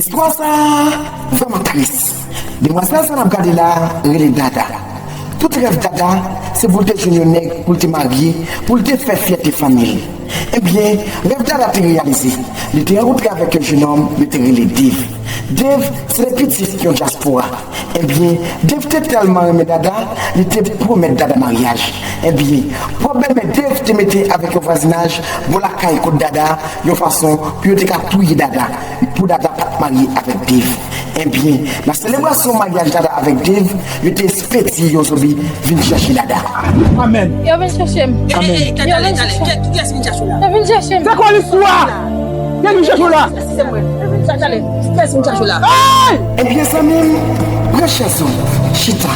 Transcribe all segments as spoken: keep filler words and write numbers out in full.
Istwa sa a vrèman tris. Demwazèl sa n ap gade la a rele Dada. Tout rèv Dada, se pou l te jwenn yon nèg pou l te marye, pou l te fè fyète fanmi l. Ebyen, rèv Dada te reyalize. Li te rankontre avèk yon jenòm, yo te rele Dave. Dave, se te pitit yon dyaspora. Ebyen, Dave te tèlman renmen Dada, li te pwomèt Dada maryaj. Ebyen, pwoblèm Dave te mete avèk yon vwazinaj bò lakay kot Dada, yon fason pou yo te ka touye Dada, pou Dada pa t marye avèk Dave. Ebyen, nan selebrasyon maryaj Dada avèk Dave, yo te espedye yon zonbi vin chèche Dada. Amèn. Yo vin chèche m. Amèn. Yo vin chèche m. Kiyès vin chèche w la? Yo vin chèche m. Se kwa listwa? Kiyès vin chèche w la? Se mwen. Sa k ale? Kiyès vin chèche w la? Hey! Ebyen, zanmi m, pran chèz ou, chita.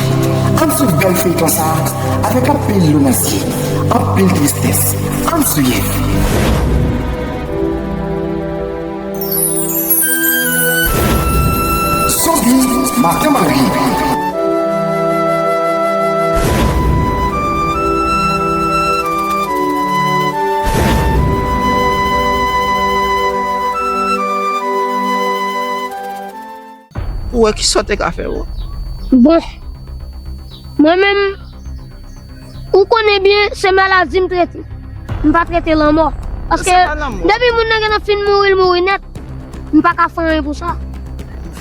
Ann swiv bèl feyton sa a avèk anpil dlo nan zye, anpil tristès. Ann swiv. Zonbi Madan Mari. Ou wè kisa w te ka fè, wi. Bon, mwen menm, ou konnen byen, se maladi m trete. M pa trete lanmò. Paske depi moun nan gentan fin mouri, l mouri nèt. M pa ka fè anyen pou sa.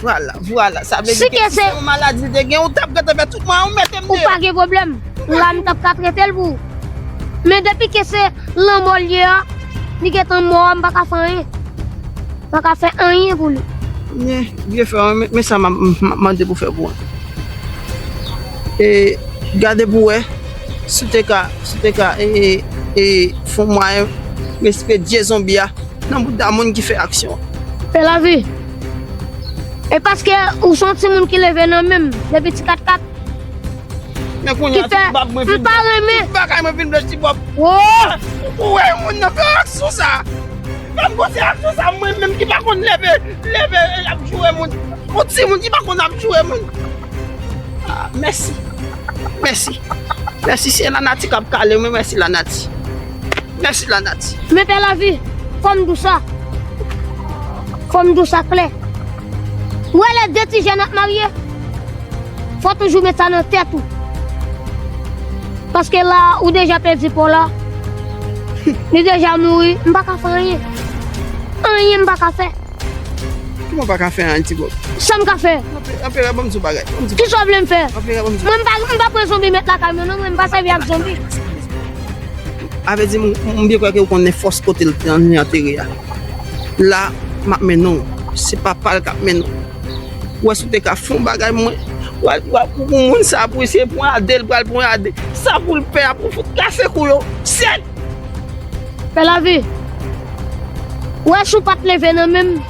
Vwala, vwala. Sa vle di ke si se yon maladi li te gen, ou t ap gentan fè tout mwayen ou mete m deyò. Ou pa gen pwoblèm. La, m t ap ka trete l pou ou. Men depi ke se lanmò l ye a, li gentan mò a, m pa ka fè anyen. M pa ka fè anyen pou li. Men, byen fè, men, men sa m ap, m ap mande pou fè pou mwen. E, gade pou wè, si w te ka, si w te ka, e, e, e, fè yon mwayen, espedye zonbi a nan bouda moun ki fè aksyon an. Pè Lavi, e paske ou se yon timoun ki leve nan men m depi ti katkat. Men kounye a, ki fè, tout bab mwen vin, m pa renmen, tout bagay mwen vin blanch ti bòb. Ou wè moun nan fè aksyon sa. Fè m konn se aksyon sa, mwen menm ki pa konn leve, leve, e, ap joure moun. Yon timoun ki pa konn ap joure moun. Ah, mèsi. Mèsi. Mèsi, se lanati k ap kale mwen, mèsi lanati. Mèsi lanati. Men Pè Lavi, fò m di w sa. Fò m di w sa klè. Ou wè lè de ti jèn ap marye, fò toujou met sa nan tèt ou. Paske la, ou deja pèdi pa w la. Li deja mouri, m pa ka fè anyen. Anyen m pa ka fè. Kòman w pa ka fè anyen, ti bòb? Sa m ka fè? Anperè, anperè, ban m di w bagay. Ban m di w bagay. Kisa w vle m fè? Anperè, ban m di w bagay. Mwen, m pa, m pa pran zonbi met lakay mwen, non, mwen, m pa sèvi ak zonbi. A vle di, m, m byen kwè ke w konnen fòs kote l te antere a. La, m ap mennen w. Se papa l k ap mennen w. Ou wè si w te ka fè yon bagay, mwen, w al, w al pou moun sa pou eseye ponyade l, pral ponyade. Sa pou l pè a, pou fout kase kou yo. Sèt! Pè Lavi, ou wè si w pa t leve nan men m.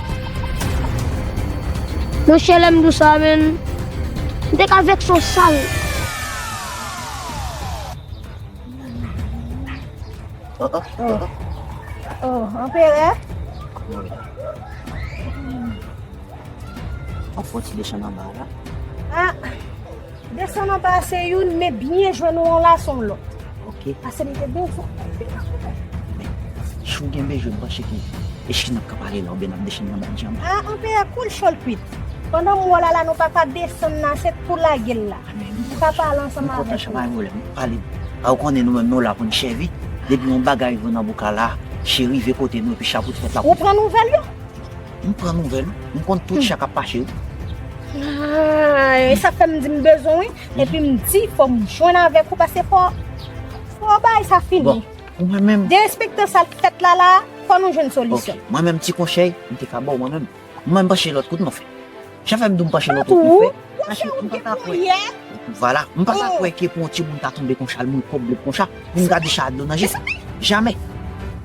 Monchè, lè m di w sa, menn, m te ka vèkse w sal. Oh, oh, oh, oh. Oh, anperè. Yon fò ti desann anba la. Ah, desann anba se youn, men byen jwenn ou an la se yon lòt. Ok. Pase li te bezwen. Men, si w gen bezwen, m panse ke, èske n ap ka pale la oubyen n ap desann anba djanm? Ah, anperè, koul cho l kwit. Pandan m wè w la, la nou pa ka desann la, se pou lage l la. Ah, men m kontan. M pa pale ansanm avèk ou. M kontan, sa pa gen pwoblèm. Pale. A, ou konnen nou menm, nou la pou n sèvi. Depi yon bagay rive nan bouk la, se rive kote nou, epi chapo t fèt la pou nou. Ou pran nouvèl yo? M pran nouvèl ou. M konn tout sa k ap pase wi. Ah, e sa fè m di m bezwen wi. Epi m di fò m jwenn avèk ou, paske fò, fò bagay sa fini. Bon, pou mwen menm. Derespektan sa k fèt la la, fò nou jwenn solisyon. Ok, mwen menm ti konsèy, m te ka ba w mwen menm. Mwen menm panse lòt kout mwen fè. Sa fè m di w m panse lòt kout mwen fè. Paske m pa ta kwè. Vwala, m pa ta kwè ke pou yon timoun ta tonbe konsa, l mouri kòb lèp konsa, pou m gade sa a dlo nan je. Jamè.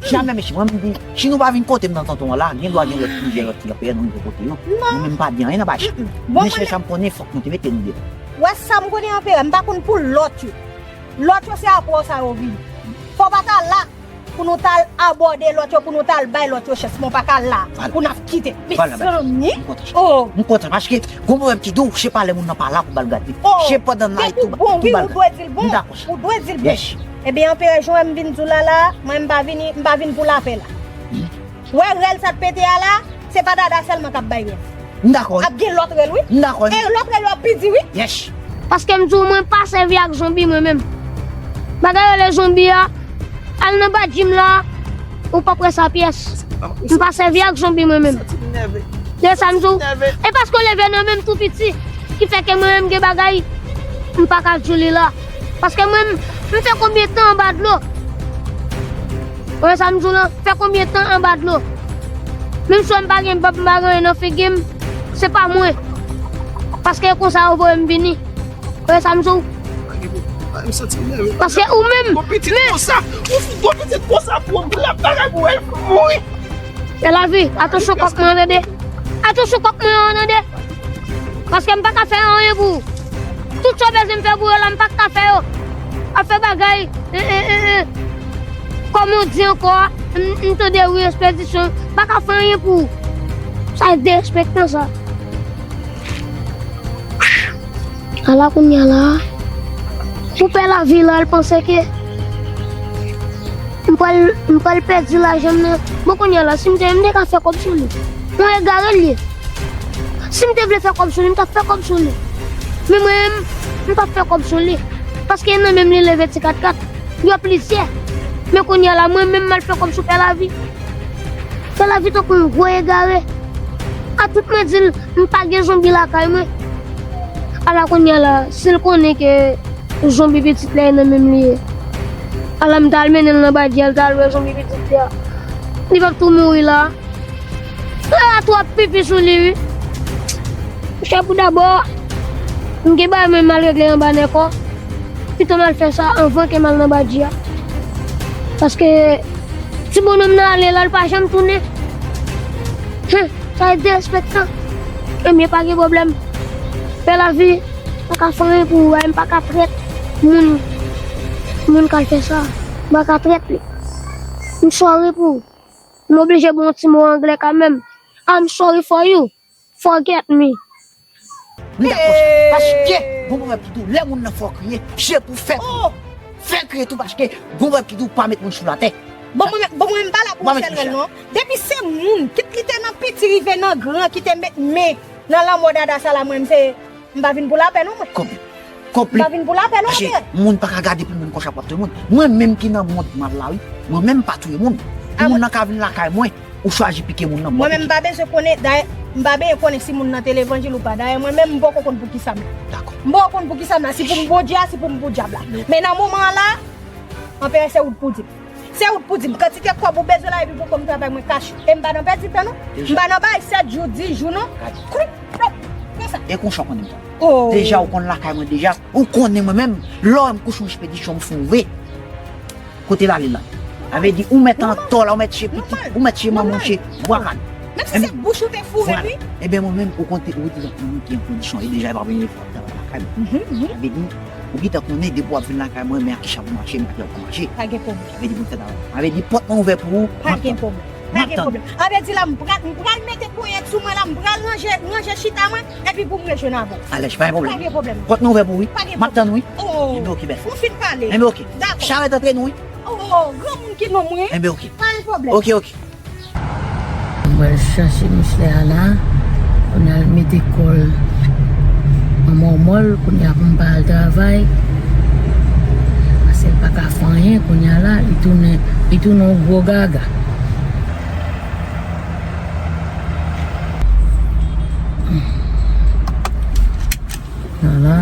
Jamè, mesye. Mwen, m di, si nou pa vin kote m nan tonton an la, gen dwa gen lòt plizyè lòt ti anperè nou rive kote yo. Mwen menm, m pa di anyen nan bagay sa. Men sèl sa m konnen, fòk nou te mete nou deyò. Wè sa m konnen anperè, m pa konn pou lòt yo. Lòt yo se apre w sa yo vini. Fò w pa ta la. Pou nou t al abòde lòt yo, pou nou t al bay lòt yo chans, men w pa ka la, pou n ap kite. Mezanmi. M kontan, paske gon pwovèb ki di w, se pa lè moun nan pa la pou ba l gate. Se pandan l la tou ba l gate. Ou dwe di l bon. M dakò sa. Ou dwe di l bon. Ebyen, anperè, jan m vin di w la la, mwen m pa vini, m pa vin pou lapè la. Wè rèl sa t pete a la, se pa Dada sèlman k ap bay rèl. M dakò, wi. Ap gen lòt rèl, wi. M dakò, wi. E lòt rèl yo ap pi di, wi. Yes. Paske m di w, mwen pa sèvi ak zonbi, mwen menm. Bagay yo rele zonbi a, al nan badji m la, ou p ap wè sa pyès. M pa sèvi ak zonbi, mwen menm. Se sa m di w. E paske w leve nan men m tou piti, ki fè ke mwen menm gen bagay, m pa ka di w li la. Paske mwen, m fè konbyen tan anba dlo? Ou wè sa m di w lan? Fè konbyen tan anba dlo? Menm si w wè m pa gen bab, m pa gen anyen nan figi m, se pa mwen. Paske e konsa yo voye m vini. Ou wè sa m di w? Paske ou menm, men, Pè Lavi, atansyon kòk mwen an, tande. Atansyon kòk mwen an, tande. Paske m pa ka fè anyen pou ou. Tout sa w bezwen m fè pou yo la, m pa ka fè yo. Ap fè bagay, e, e, e, e. Kòman w di ankò a? M, m tande wi, ekspedisyon. M pa ka fè anyen pou ou. Sa e derespektan sa. Ala kounye a la, pou Pè Lavi la, l panse ke m pral, m pral pèdi lajan m nan. Bon, kounye a la, si m te, m te ka fè kòb sou li. Yon egare l ye. Si m te vle fè kòb sou li, m t ap fè kòb sou li. Men mwen menm, m p ap fè kòb sou li. Paske nan men m li leve ti kat kat. Yo plizyè. Men kounye a la, mwen menm m al fè kòb sou Pè Lavi. Pè Lavi tankou yon gwo egare. A tout mwen di l, m pa gen zonbi lakay mwen. Ala kounye a la, si l konnen ke zonbi pitit la e nan men m li ye. Ala m t al mennen l nan badji a, l t al wè zonbi pitit la. Li p ap tou mouri la. Sa a twòp pipi sou li, wi. Monchè, pou dabò, m gen bagay mwen m al regle anba nèkò. Pito m al fè sa anvan ke m al nan badji a. Paske ti bonòm nan ale la, l pa janm tounen. Hen, sa e derespektan. Ebyen, pa gen pwoblèm. Pè Lavi, m pa ka fè anyen pou ou, m pa ka trèt moun, moun k al fè sa. M pa ka trèt li. M sorry pou ou. M oblije ba w yon ti mo anglè kanmenm. I'm sorry for you. Forget me. M dakò sa. Paske, bon, mwen ki di w, lè moun nan fè w kriye, se pou fè kriye. Fè kriye tou, paske, bon, mwen ki di w, pa met moun sou latè. Bon, mwen, bon, mwen, m pa la pou yon sèl rèl, non. Depi se moun, kit li te nan piti rive nan gran, ki te met men nan lanmò Dada sa la, mwen, m se M pa vin pou lapè non, mwen. Konpli. Konpli. M pa vin pou lapè non, mwen. Paske moun pa ka gade pou moun konsa pou ap touye moun. Mwen menm ki nan mond mal la, wi. Mwen menm m pa touye moun. Pou moun nan ka vin lakay mwen, ou chwazi pike moun nan, mwen menm m pa bezwen konnen, dayè, m pa bezwen konnen si moun nan te levanjil ou pa. Dayè, mwen menm m poko konn pou kisa m la. Dakò. M poko konn pou kisa m la. Si pou m Bondye a, si pou m pou dyab la. Men nan moman an la, Anperè, se ou k pou di m. Se ou k pou di m kantite kòb ou bezwen la epi pou kòm travay mwen kach. E m pa nan pèdi tan non. M pa nan bay sèt jou, dis jou non. Konsa. E konsa w konnen m. Deja ou konn lakay mwen deja. Ou konnen mwen menm. Lè w wè m kouche yon ekspedisyon m fè w wè. Kote l ale la. Sa vle di ou mèt antò la, ou mèt che pitit, ou mèt che manman, ou che bwa kale. Menm si se bouch ou te foure wi. Ebyen mwen menm ou konn te ou te yon moun ki an kondisyon e deja e pa premye fwa. Travay lakay mwen. Sa vle di, ou gentan konnen depi w ap vin lakay mwen, men a kicha pou mache, men a kicha pou mache. Pa gen pwoblèm. Sa vle di pou fè travay. Sa vle di pòt mwen ouvè pou ou. Pa gen pwoblèm. Pa gen pwoblèm. Sa vle di la, m pral, m pral mete ponyèt sou mwen la, m pral ranje, ranje chita mwen, epi pou m rejwenn avè w. Alèz, pa gen pwoblèm. Pa gen pwoblèm. Pòt mwen ouvè pou ou wi. Pa gen pwoblèm. M ap tann ou wi. M ap tann ou wi. Ou fin pale. Enben oke. Dakò. Charèt antre nou wi. Oh, granmoun ki nonm wi. Enben oke. Pa gen pwoblèm. Oke, oke. Mwen al chache Michelet a la, kounye a l mete kò l an mòmò l, kounye a pou m pa al travay, paske l pa ka fè anyen, kounye a la, li tounen, li tounen yon gwo gaga. Ala,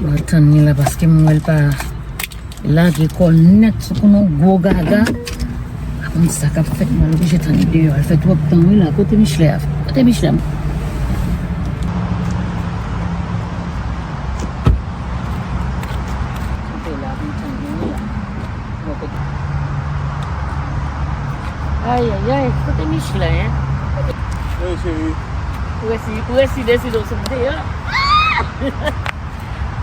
mwen tann li la, paske m wè l pa Lage kò l nèt sou kou nan gwo gaga. Pa konn sa k ap fèt, mwen oblije tann li deyò. L fè twòp tan wi la. Kote Michelet a? Kote Michelet a? Kanpe la pou m tann li wi la. Bon, kote? Ayayay, kote Michelet, hein? Wi, cheri. Ou resi, ou resi deside w sot deyò.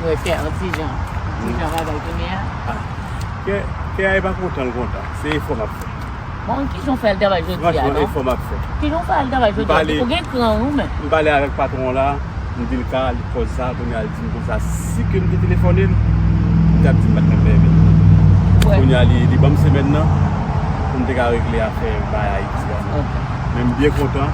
Mwen fè yon ti jan, yon ti jan bagay kounye a. Ah. Kè, kè a e pa kontan l kontan. Se efò m ap fè. Bon, kijan w fè al travay jodi a, non? Franchman, efò m ap fè. Kijan w fè al travay jodi a? Ou gen kran wi, men. M pale avèk patwon la, m di l ka, li kòz sa, kounye a l di m konsa, si ke m te telefòne l, li t ap di m pa t nan pèmèt. Kounye a li, li ban m semèn nan, pou m te ka regle afè bay Ayiti a. Ok. Men m byen kontan.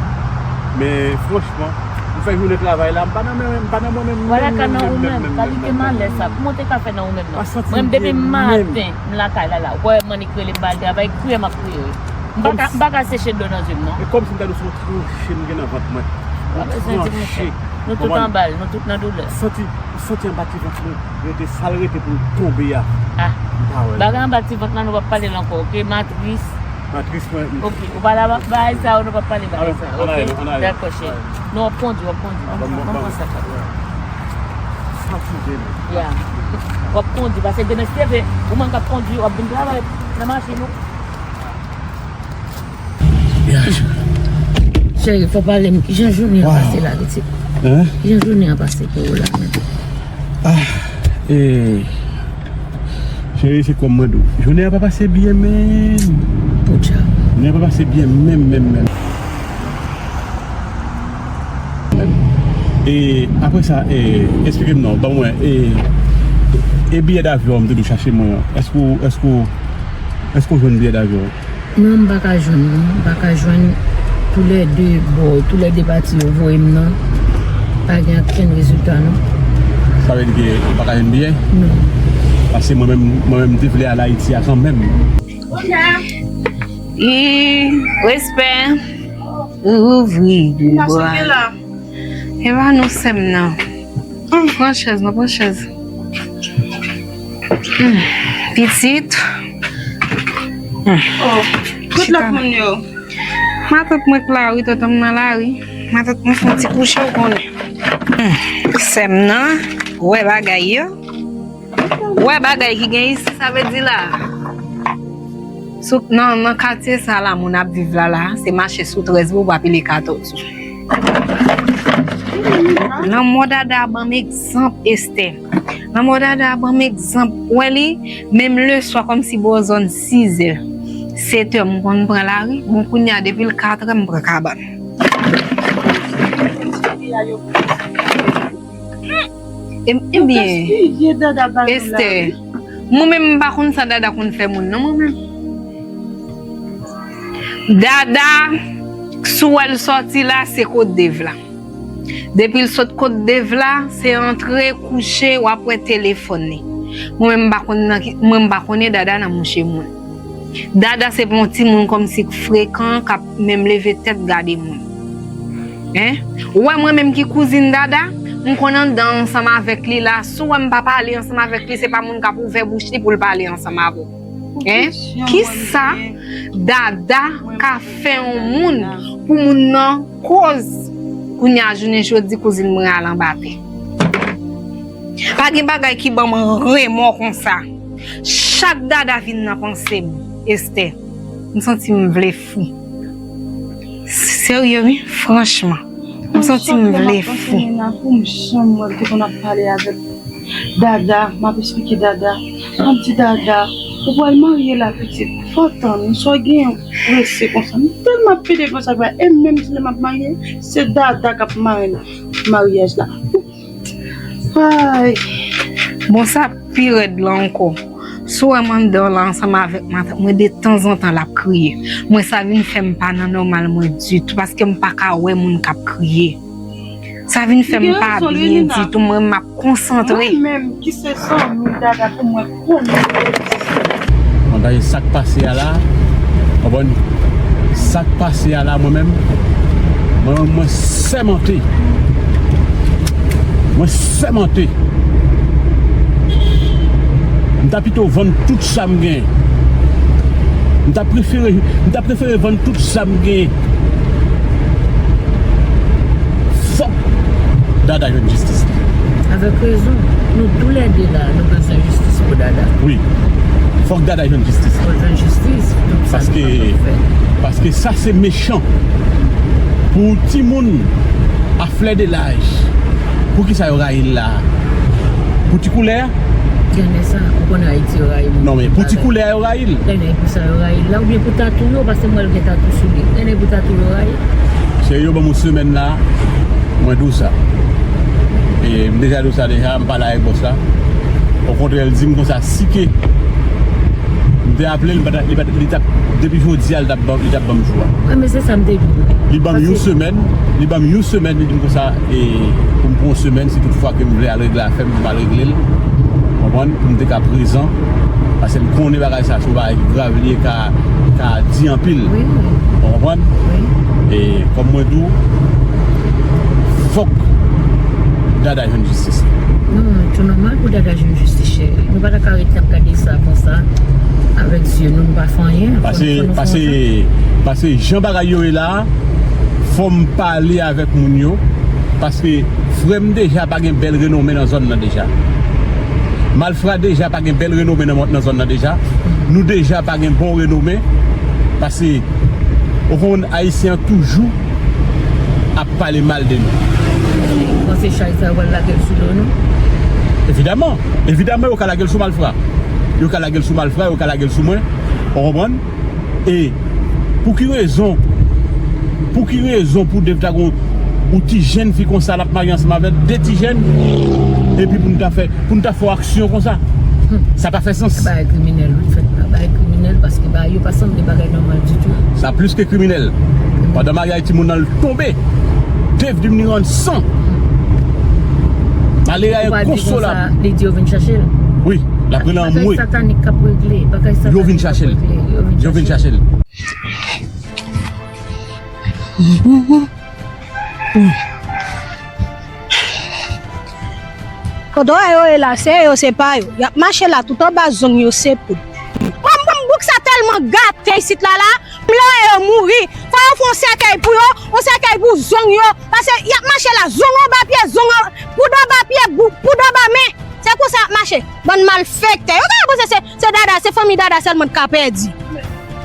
Men, franchman, Fè jounen travay la, m pa nan men, m pa nan mwen menm. Vwala, ka nan ou menm, kalite malè sa. Kòman w te ka fè nan ou menm nan? Mwen menm, depi maten, m lakay la la. Ou wè m annik rele m pa al travay, kriye m ap kriye wi. M pa ka, m pa ka seche dlo nan zye m non. E kòmsi m ta di w se yon ti mouche m gen nan vant mwen. Pa bezwen di mouche. Nou tout anba l, nou tout nan doulè. Santi, santi anba ti vant mwen rete sa l rete pou l tonbe a. Ah. M pa wè l. Bagay anba ti vant lan nou p ap pale l ankò, oke? Matris. Matris mwen. Oke, ou pa la bagay sa yo, nou p ap pale bagay sa yo, oke? Dakò, cheri. Non, w ap kondui, w ap kondui. Ban m pran sa k ap. Fatigue m. Ya. W ap kondui, paske demen se leve, ou menm k ap kondui, w ap vin travay nan machin ou. Cheri, fò w pale m, kijan jounen an pase la, pitit? Kijan jounen an pase pou ou la menm? Ah, eh, cheri, se kòm mwen di w. Jounen an pa pase byen menm. Poutja. Jounen an pa pase byen menm, menm, menm. E apre sa, e, esplike m non, ban mwen, e, e biyè davyon an m te dwe chache mwen an. Èske w, èske w, èske w jwenn biyè davyon an? Non, m pa ka jwenn non. M pa ka jwenn toulède bò, toulède pati yo voye m nan. Pa gen okenn rezilta non. Sa vle di ke ou pa ka jwenn biyè? Non. Paske mwen menm, mwen menm m te vle al Ayiti a kanmenm. E respè. Ouvri bwa. E pa nou sè m nan. Hum, pran chèz non, pran chèz. Hum, pitit. Hum. Oh, tout lòt moun yo. Matant mwen k lari, tonton m nan lari. Matant mwen fè yon ti kouche, ou konnen. Hum, sè m nan, wè bagay yo. Wè bagay ki gen isi, sa vle di la. Sou, nan, nan katye sa la, moun ap viv la, la, se mache sou trèz pou w pa pile katòz ou. Lanmò Dada a ban m egzanp, Estè. Lanmò Dada a ban m egzanp. Ou wè li, menm leswa, kòmsi bò zòn sizè, setè, m konn pran lari. Bon, kounye a, depi l katrè, m pran kabann. Ebyen, Estè, mwen menm m pa konn sa Dada konn fè moun non, mwen menm. Dada, si w wè l sòti la, se Kot Dev la. Depi l sot Kot Dev la, se antre, kouche, w ap wè telefòn li. Mwen menm m pa konn nan ki, mwen m pa konnen Dada nan mouche moun. Dada se pa yon timoun kòmsi k frekan, k ap menm leve tèt gade moun. Hein? Ou wè mwen menm ki kouzin Dada, m konn anndan ansanm avèk li la. Si w wè m pa pale ansanm avèk li, se pa moun k ap ouvè bouch li pou l pale ansanm avè w. Hein? Kisa Dada ka fè yon moun pou moun nan koz? Kounye a jounen jodi, kouzin mwen al anba tè. Pa gen bagay ki ban m remò konsa. Chak Dada vin nan panse m, Estè, m santi m vle fou. Serye wi, franchman. M santi m vle fou. Pou m janm wè l te konn ap pale avèk Dada, m ap esplike Dada. M ap di Dada, ou pral marye la pitit. Fò w tann, sa w genyen prese konsa. M tèlman ap pede konsa, e menm si lè m ap marye, se Dada k ap marenn maryaj la. Ay. Bon, sa pi rèd la ankò. Si w wè m anndan la ansanm avèk matant mwen, detanzantan l ap kriye. Mwen, sa vin fè m pa nan nòmal mwen ditou, paske m pa ka wè moun k ap kriye. Sa vin fè m pa byen ditou, mwen, m ap konsantre. Mwen menm ki se zanmi Dada pou mwen konnen. Mwen gade sa k pase a la, konprann? Sa k pase a la, mwen menm, mwen menm, mwen sèmante. Mwen sèmante. M ta pito vann tout sa m gen. M ta prefere, m ta prefere vann tout sa m gen. Fòk Dada jwenn jistis li. Avèk rezon. Nou toulède la, nou bezwen jistis pou Dada. Wi. Fòk Dada jwenn jistis li. Fòk jwenn jistis pou tout sa nou kapab fè. Paske, paske sa se mechan. Pou timoun a flè de laj. Poukisa yo rayi l la? Pou ti koulè a? Gen lè sa, ou konnen Ayiti yo rayi moun. Non, men pou ti koulè a yo rayi l. Gen lè pou sa yo rayi l la, oubyen pou tatou yo, paske m wè l gen tatou sou li. Gen lè pou tatou yo rayi l. Cheri, yo ban m yon semèn la, mwen di w sa. E m deja di w sa deja, m pale avèk bòs la. Okontrè, l di m konsa, si ke m Te aple l, li pa t, li pa t, li t ap, depi jodi a, li t ap ban, li t ap ban m jou a. Wi, men se sa m te di w. Li ban m yon semèn, li ban m yon semèn, li di m konsa, e, pou m pran yon semèn, si tout fwa ke m vle al regle afè m, pou m al regle l. Konprann? Pou m te ka prezan. Paske m konnen bagay sa, se yon bagay ki grav, li ka, ka di anpil. Wi, wi. Ou konprann? Wi. E, kòm mwen di w, fòk Dada jwenn jistis li. Non, tou nòmal pou Dada jwenn jistis, cheri. Nou pa ta ka ret n ap gade sa konsa avèk zye nou, nou pa fè anyen. Fò nou, fò nou fè ansanm. Pase, pase jan bagay yo ye la, fò m pale avèk moun yo, paske frè m deja pa gen bèl renome nan zòn nan deja. Malfra deja pa gen bèl renome nan, nan zòn nan deja. Nou deja pa gen bon renome, paske, ou konprann, Ayisyen an toujou ap pale mal de nou. Ou panse chay sa yo pral lage l sou do nou? Evidaman, evidaman yo ka lage l sou Malfra. Yo ka lage l sou Malfra, yo ka lage l sou mwen. Ou konprann? E pou ki rezon, pou ki rezon pou Dave ta gon yon ti jèn fi konsa l ap marye ansanm avè de ti jèn, epi pou n ta fè, pou n ta fè yon aksyon konsa? Sa pa fè sans. Bagay kriminèl, wi, fèt la. Bagay kriminèl, paske bagay yo pa sanble bagay nòmal ditou. Sa plis ke kriminèl. Pandan maryaj timoun nan tonbe, Dave di m li rann san. Malere a enkonsolab. Ou pa di konsa, li di yo vin chache l. Wi, l ap rele anmwe. Bagay satanik k ap regle, bagay satanik k ap regle. Yo vin chache l. Yo vin chache l. Kote w wè yo ye la, se yo, se pa yo. Y ap mache la tout anba zong yo, se poud. Mwen, mwen, bouk sa tèlman gate isit la, la, m lè yo mouri. Fò yo fè yon sèkèy pou yo, yon sèkèy pou zong yo. Paske y ap mache la, zong anba pye, zong an, poud anba pye, bou-, poud anba men. Se konsa y ap mache. Bann malfektè. Yo ta panse se, se Dada, se fanmi Dada sèlman k ka pèdi.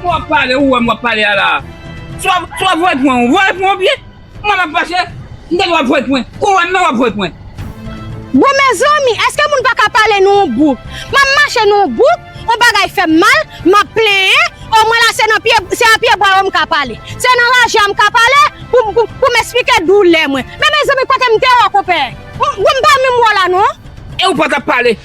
W ap pale, ou wè m w ap pale a la. Si w ap, si w ap voye pwen, ou voye pwen w byen. Mwen m ap mache, m te di w ap voye pwen. Kou w wè m nan, w ap voye pwen. Bon, mezanmi, èske moun pa ka pale nan yon bouk? M ap mache nan yon bouk, yon bagay fè m mal, m ap plenyen, o mwen la se nan pye, se a pye bwa yo m ka pale. Se nan raje a m ka pale pou, pou, pou m esplike doulè mwen. Men mezanmi, kote m te wè w, konpè? Bon, bon, m pa menm wè w la non. E ou pa t ap pale.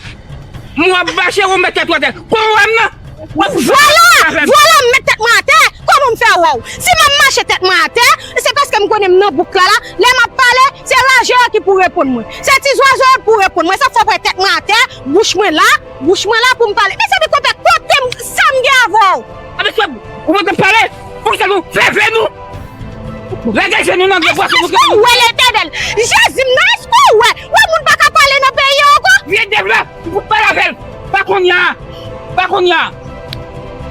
Mwen ap mache, ou met tèt ou atè. Kou w wè m nan. Vwala! Vwala, m met tèt mwen atè. Kòman m fè wè w? Si m ap mache tèt mwen atè, se paske m konnen m nan bouk la la. Lè m ap pale, se raje yo ki pou reponn mwen. Se ti zwazo yo ki pou reponn mwen. Sa fè w wè tèt mwen atè, bouch mwen la, bouch mwen la pou m pale. Mezanmi, konpè, kote m, sa m gen avè w? A, mesye, ou pa t ap pale. Poukisa nou fè vle nou? Lage je nou nan dlo pwason nou. Èske w wè, Letènèl? Jezi m nan, èske w wè? Wè moun pa ka pale nan peyi an ankò? Vye dev la, m pou pale avè l. Pa kounye a. Pa kounye a.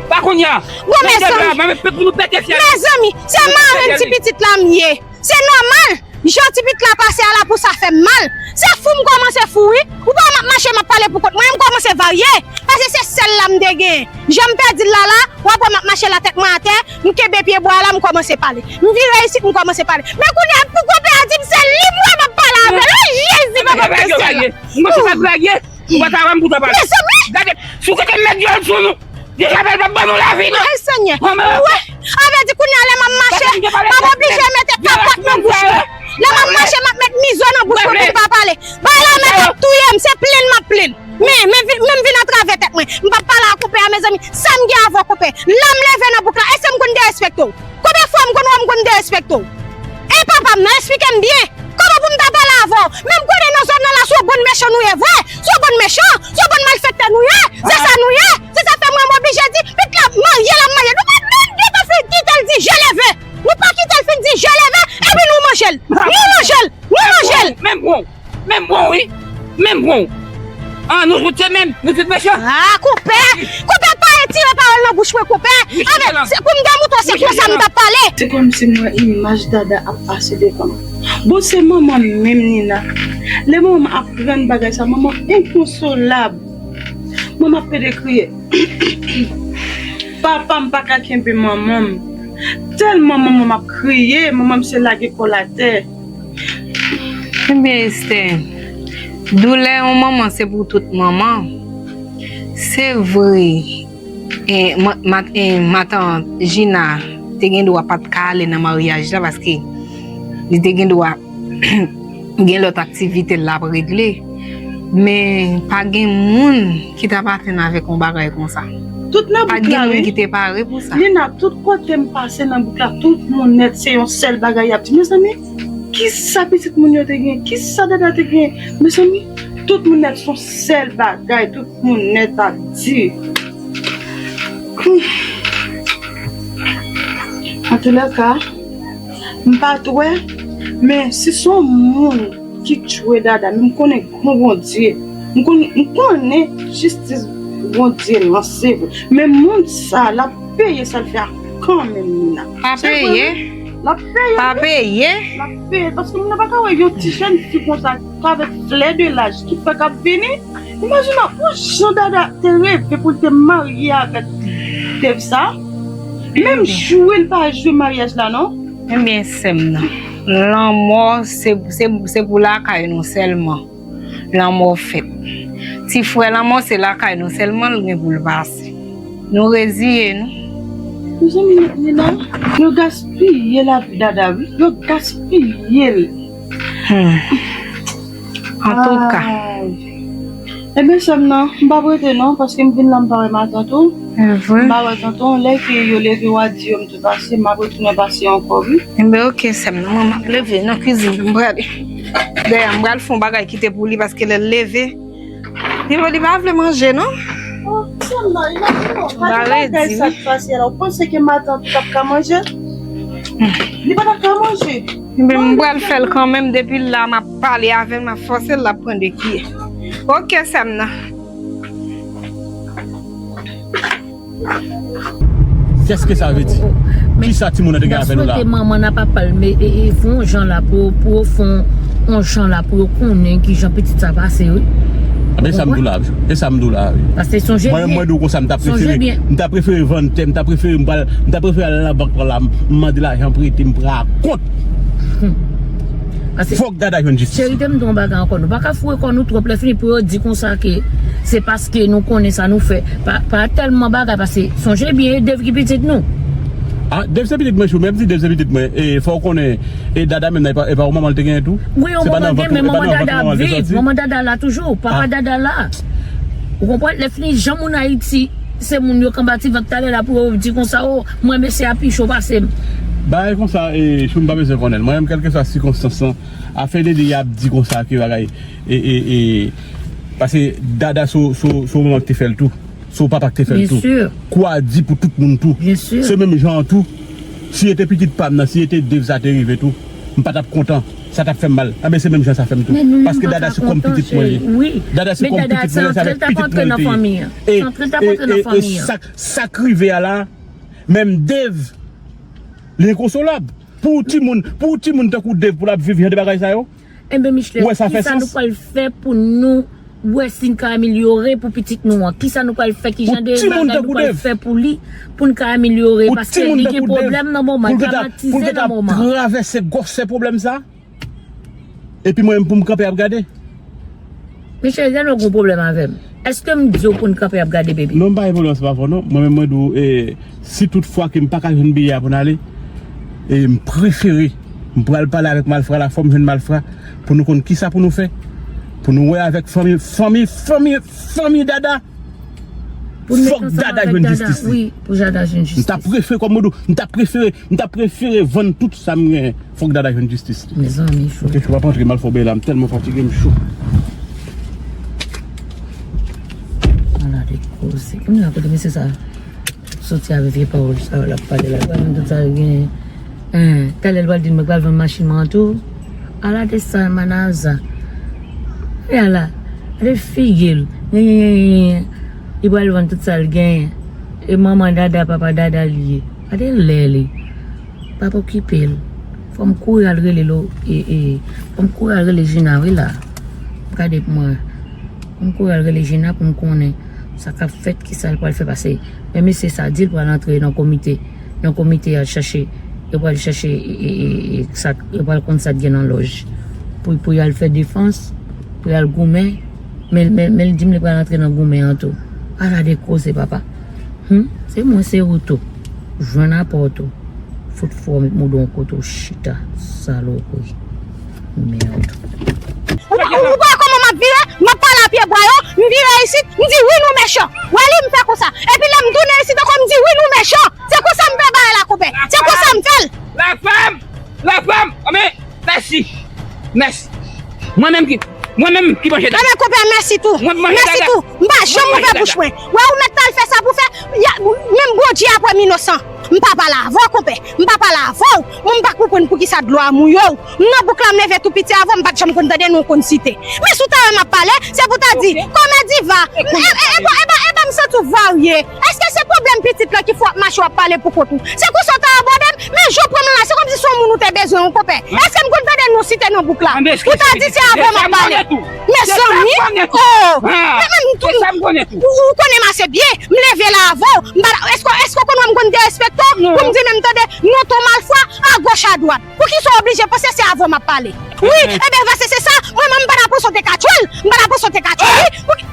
Pa kounye a. Bon, mezanmi, mezanmi, se maren ti pitit la m ye. Se nòmal. Jan ti pitit la pase a la pou sa fè m mal. Se fou m kòmanse fou, wi. Ou pa wè m ap mache, m ap pale pou kont mwen, m kòmanse varye. Paske se sèl la m te genyen. Jan m pèdi l la la, w ap wè m ap mache la tèt mwen atè, m kenbe pye bwa la, m kòmanse pale. M vire isit, m kòmanse pale. Men kounye a, pou konpè a di m se li m wè m ap pale avè l. O Jezi, papa, mesye la. Mwen se pa blage. Ou pa ta wè m pou ta pale. Mezanmi! Gade, si w kite m met dyòl sou nou, Dejavèl p ap ban nou lavi non. Ay, Senyè. Ou wè? Sa vle di kounye a lè m ap mache, m ap oblije mete kapòt nan bouch mwen. Lè m ap mache, m ap met mizo nan bouch mwen pou m pa pale. Bagay la mèt ap touye m, se plenn m ap plenn. Men, men vin, men m vin atravè tèt mwen. M p ap pale a konpè a, mezanmi. Sa m gen avè w, konpè? La m leve nan bouk la, èske m konn derespekte w? Konbyen fwa m konn wè w m konn derespekte w? E papa m nan, esplike m byen. Kòman pou m ta pale avè w? Men m konnen nan zòn nan la, se yon bann mechan nou ye vre. Se yon bann mechan, se yon bann malfektè nou ye. Se sa nou ye. Se sa fè mwen m oblije di, pitit la marye, l ap marye. Nou pa menm gentan fin kite l di je leve. Nou pa kite l fin di je leve, epi nou manje l. Nou manje l. Nou manje l. Menm bon. Menm bon wi. Menm bon. An, nou tout se menm, nou tout mechan. Ah, konpè! Konpè pa retire pawòl nan bouch mwen, konpè! Anben, se pou m demontre w se konsa m t ap pale. Se kòmsi m wè imaj Dada ap pase devan m. Bon, se manman m menm, Nina. Lè manman m aprann bagay sa, manman m enkonsolab. Manman m ap pede kriye. Papa m pa ka kenbe manman m. Tèlman manman m ap kriye, manman m se lage kò l atè. Ebyen, Esther, doulè yon manman se pou tout manman. Se vre, e, ma-, ma-, e, matant Gina te gen dwa pa t ka ale nan maryaj la paske li te gen dwa gen lòt aktivite l ap regle. Men pa gen moun ki t ap atann avèk yon bagay konsa. Tout nan bouk la, wi. Pa t gen moun ki te pare pou sa. Lina, tout kote m pase nan bouk la, tout moun nèt se yon sèl bagay y ap di. Mezanmi, kisa pitit moun yo te gen? Kisa Dada te gen? Mezanmi, tout moun nèt se yon sèl bagay, tout moun nèt ap di. Hmm. Antoulèka, m pa t wè, men si se yon moun ki tchwe Dada, men m konnen gon Bondye. M konnen, m konnen jistis Bondye lan se vre. Men moun sa, l ap peye sa l fè a kanmenm, Lina. Pa peye. L ap peye. Pa peye. L ap peye. Paske moun nan pa ka wè yon ti jèn fi konsa, avèk flè de laj ki fèk ap vini. Imajine w, yon jan Dada te reve pou l te marye avèk Dave sa. Menm jwe l pa jwe maryaj la, non. Ebyen, sè m nan, lanmò, se, se, se pou lakay nou sèlman lanmò fèt. Ti frè lanmò, se lakay nou sèlman l gen pou l pase. Nou reziye nou. Mezanmi, Lina, yo gaspiye lavi Dada, wi. Yo gaspiye l. Hmm. Antouka. Ay. Ebyen, sè m nan, m p ap rete non, paske m vin la, m pa wè matant ou. E vre. M pa wè tonton, lè ke yo leve, w a di yo m tou pase, m ap retounen pase ankò, wi. Ebyen, oke, sè m nan, mwen, m ap leve nan kizin, m prale. Dayè, m pral fè yon bagay kite pou li, paske lè l leve, li, li pa vle manje, non. Oh, sè m nan, imajine w, gade bagay sa k pase la, ou panse ke matant ou t ap ka manje? Li pa t ap ka manje. Ebyen, m pral fè l kanmenm, depi la, m ap pale avè l, m ap fòse l, l ap pran de kiyè. Oke, sè m nan. Kèske sa vle di? Kisa timoun nan te gen avè nou la? M ta swete manman nan, papa l, men, e, e, fè yon jan la pou, pou yo fè yon, yon jan la pou yo konnen kijan pitit sa pase, wi. A, men sa m di w la, wi. E sa m di w la, wi. Paske sonje byen. Mwen, mwen di w konsa, m ta prefere, m ta prefere vann tè, m ta prefere m pral, m ta prefere al nan bank lan la, m mande lajan prete, m pran akont. Fòk Dada jwenn jistis. Cheri, te m di yon bagay ankò. Nou pa ka foure kò nou twòp lè fini pou yo di konsa ke se paske nou konnen sa nou fè. Pa, pa tèlman bagay, paske sonje byen, e Dave ki pitit nou. A, Dave se pitit mwen, chou, men m di Dave se pitit mwen. E fò w konnen, e Dada menm nan, e pa, e pa yon manman l te genyen tou? Wi, yon manman l gen, men manman Dada ap viv. Manman Dada la toujou, papa Dada la. Ou konprann? Lè fini, jan moun Ayiti, se moun yo k anba ti vant talè la pou yo di konsa, o, mwen, mesye a pi cho pase m. Bagay konsa, e, chou, m pa bezwen konnen l. Mwen menm, kèlkeswa sikonstans lan, afè de li, y ap di konsa ke bagay, e, e, e, paske Dada se, se, se yon manman ki te fè l tou. Se yon papa ki te fè l tou. Kou a di pou tout moun tou. Se menm jan an tou. Si e te pitit pa m nan, si e te Dave sa te rive tou, m pa t ap kontan. Sa t ap fè m mal. Anben, se menm jan sa fè m tou. Paske Dada se kòm pitit mwen li ye. Dada se kòm pitit mwen li ye, se avèk pitit mwen li te ye. E, e, e, e sa, sa k rive a la, menm Dave, li enkonsolab. Pou timoun, pou timoun tankou Dave, pou l ap viv jan de bagay sa yo, Enben, Michelet, kisa nou pral fè pou nou wè si n ka amelyore pou pitit nou an? Kisa nou pral fè? Ki jan de bagay nou pral fè pou li, pou n ka amelyore? Paske li gen pwoblèm nan moman, li trawmatize nan moman. Pou l gentan travèse gwosè pwoblèm sa? Epi mwen menm pou m kanpe ap gade? Michelet, lè nou gon pwoblèm avè m, èske m di w pou n kanpe ap gade, baby? Non, m pa gen pwoblèm, se pa fò, non. Mwen menm, mwen di w, e, si tout fwa ke m pa ka jwenn biyè a pou n ale, e, m prefere, m pral pale avèk Malfra la, fò m jwenn Malfra, pou nou konn kisa pou nou fè, pou nou wè avèk fanmi, fanmi, fanmi, fanmi Dada. Fòk Dada jwenn jistis li. Wi, pou Dada jwenn jistis. M ta prefere, kòm mwen di w, m ta prefere, m ta prefere vann tout sa m genyen. Fòk Dada jwenn jistis li. Mezanmi, cho. Ok, chou, w ap antre, m al fè w bèy la, m tèlman fatige, m cho. Ala de koze. Kounye a, kote mesye sa soti avè vye pawòl sa yo l ap pale la? Li pral vann tout sa l genyen. Hein, talè l pral di m, mwen pral vann machin mwen an tou. Ala de sal manaza. Gade la, gade figi l. Li pral vann tout sa l genyen. E manman Dada, papa Dada li ye. Gade lè li. Pa p okipe l. Fò m kouri al rele l, e, e, fò m kouri al rele Gina, wi la. Gade pou mwen. Fò m kouri al rele Gina pou m konnen sa k ap fèt, kisa l pral fè, paske men mesye sa di l pral antre nan komite, nan komite y al chache, yo pral chache, e, e, e, e, sa, yo pral konn sa k gen nan lòj. Pou, pou y al fè defans, pou y al goumen, men, men, men l di m li pral antre nan goumen an tou. Ala de koze, papa. Hmm? Se mwen, se ou tou. Jwenn apòt ou. Fout fò met mouda w kote w chita. Salopri. Mèd. Ou pa, ou pa wè kòman m ap vire? M ap pale a pye bwa yo, m vire isit, m di wi nou mechan. Wè li, m fè konsa. Epi lè m tou Mèsi. Mwen menm ki, mwen menm ki manje dada. Ebyen, konpè, mèsi tou. Mwen manje dada. Mèsi tou. M pa janm ouvè bouch mwen. Wè, ou mèt al fè sa pou fè. Menm Bondye ap wè m inosan. M pa pale avè w, konpè. M pa pale avè w. Mwen, m pa konprann poukisa dlo a mouye w. M nan bouk la, m leve tou piti avè w, m pa t janm konn tande non w konn site. Men si w ta wè m ap pale, se pou w ta di, kòmè Diva. E, e, e, e, e, e, m santi w varye. Èske se pwoblèm pitit lan ki fè w ap mache w ap pale pou kont ou? Se konsa w ta abòde m? Men jan w pran m la, se kòmsi se yon moun ou te bezwen, yon konpè. Èske m konn tande non w site nan bouk la? Pou w ta di se avè w m ap pale. Mezanmi, oh, men, men, ou, ou konnen m ase byen. M leve la avè w. M pa, èske, èske w konn wè m konn derespekte w? Pou m di menm tande non ton malfwa, agoch, adwat. Poukisa w oblije panse se avè w m ap pale? Wi, ebyen, paske se sa, mwen menm m pa t ap panse w te ka tchwe l. M pa t ap panse w te ka tchwe l, wi. Pou ki-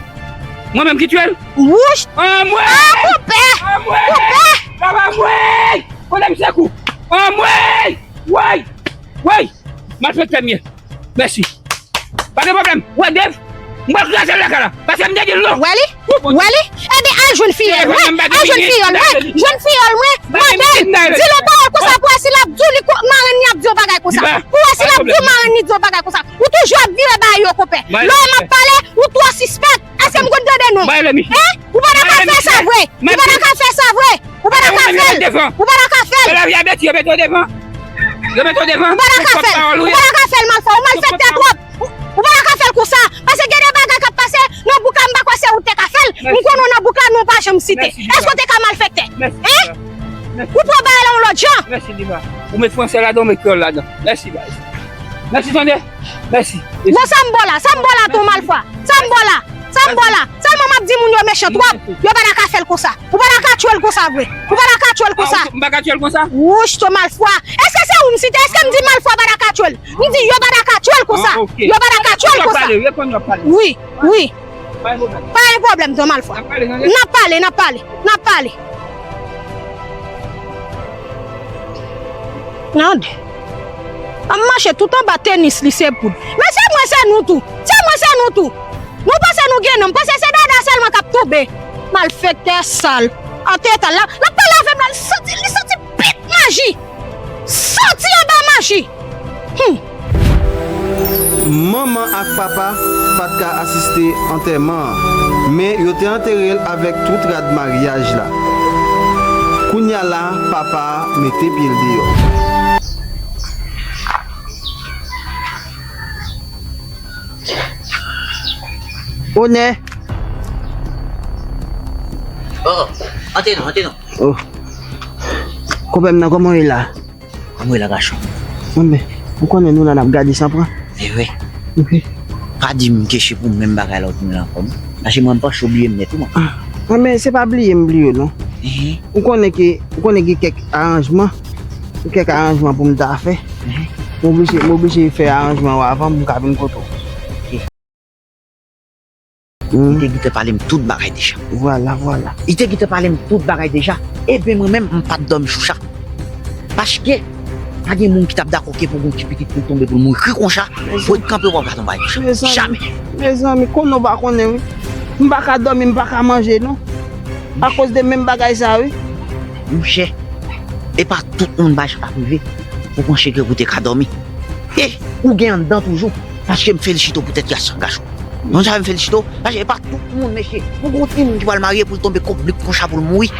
Mwen menm ki tchwe l? Wouch! Anmwey! Ah, konpè! Anmwey! Konpè! Papa mwen! Kote m sekou? Anmwey! Woy! Woy! Malfektè m ye. Mèsi. Pa gen pwoblèm. Wè, Dave, m pral kraze l lakay la. Paske m te di l non. Wè li? Wè li? Ebyen, al jwenn fiyòl mwen. Al jwenn fiyòl mwen. Jwenn fiyòl mwen. Mande l. Di l yon pawòl konsa pou wè si l ap di w li ko-, marenn li ap di yon bagay konsa. Pou wè si l ap di w marenn li di yon bagay konsa. Ou toujou ap vire bagay yo, konpè. Lè m ap pale, ou twò sispèk. Èske m konn tande non? Hein? Ou pa ta ka fè sa vre. Ou pa ta ka fè sa vre. Ou pa ta ka fè l. Ou pa ta ka fè l. Yo mete w devan. Yo mete w devan. Ou pa ta ka fè l. Ou pa ta ka fè l, malfwa. Ou malfektè twòp. Ou, ou pa ta ka fè l konsa. Paske gen de bagay k ap pase nan bouk la, m pa kwè se ou te ka fè l. M konnen w nan bouk la, non w pa janm site. Èske w te ka malfektè? Hein? Ou pran bagay la yon lòt jan. Mèsi, Diva. Ou met franse ladan, ou met kreyòl ladan. Mèsi, baz. Mèsi, tande. Mèsi. Bon, sa m ba w la, sa m ba w la tou, malfwa. Sa m ba w la, sa m ba w la. Sèlman m ap di moun yo mechan twòp. Yo pa ta ka fè l konsa. Ou pa ta ka tchwe l konsa vre. Ou pa ta ka tchwe l konsa. M pa ka tchwe l konsa? Wouch, to malfwa. Èske se ou m site? Èske m di malfwa pa ta ka tchwe l? M di yo pa ta ka tchwe l konsa. Yo pa ta ka tchwe l konsa. Wi, wi. Pa gen pwoblèm, to malfwa. N ap pale, n ap pale, n ap pale. Tande. Ap mache tout anba tenis li se poud. Men se mwen se nou tou. Se mwen se nou tou. Nou panse nou gen non. M panse se dada sèlman k ap tonbe. Malfektè sal. An te etal la. L ap pale avè m la. Li santi, li santi pit maji. Soti anba maji. Hmm. Manman ak papa pa t ka asiste antèman an, men yo te antere l avèk tout rad maryaj la. Kounye a la, papa a mete pye l deyò. Onè! Oh, antre non, antre non. Oh. Konpè m nan, kòman w ye la? Anmwe la, gason. Anben, ou konnen nou la n ap gade san pran. Se vre. Wi. Pa di m ke se pou menm bagay la ou te menm ankò non. Paske mwen m panse ou bliye m nèt wi mwen. Ah, anben, se pa bliye m bliye w non. Ou konnen ke, ou konnen gen kèk aranjman, kèk aranjman pou m ta fè. M oblije, m oblije fè aranjman yo avan pou m ka vin kote w. Li te gentan pale m tout bagay deja. Vwala, vwala. Li te gentan pale m tout bagay deja. Ebyen, mwen menm, m pa t dòmi sou sa. Paske, pa gen moun ki t ap dakò ke pou gon ti pitit pou l tonbe pou l mouri kri konsa, pou l kanpe pou ap gade yon bagay konsa. Jamè. Mezanmi, konnen w pa konnen, wi. M pa ka dòmi, m pa ka manje, non. Akoz de menm bagay sa, wi. Monchè, e pa tout moun bagay sa t ap rive pou panse ke ou te ka dòmi. E ou gen anndan toujou. Paske m felisite w poutèt gason, gason. Non, sa m felisite w. Paske e pa tout moun, mesye. Pou gon timoun ki pral marye, pou l tonbe kòb lik konsa, pou l mouri.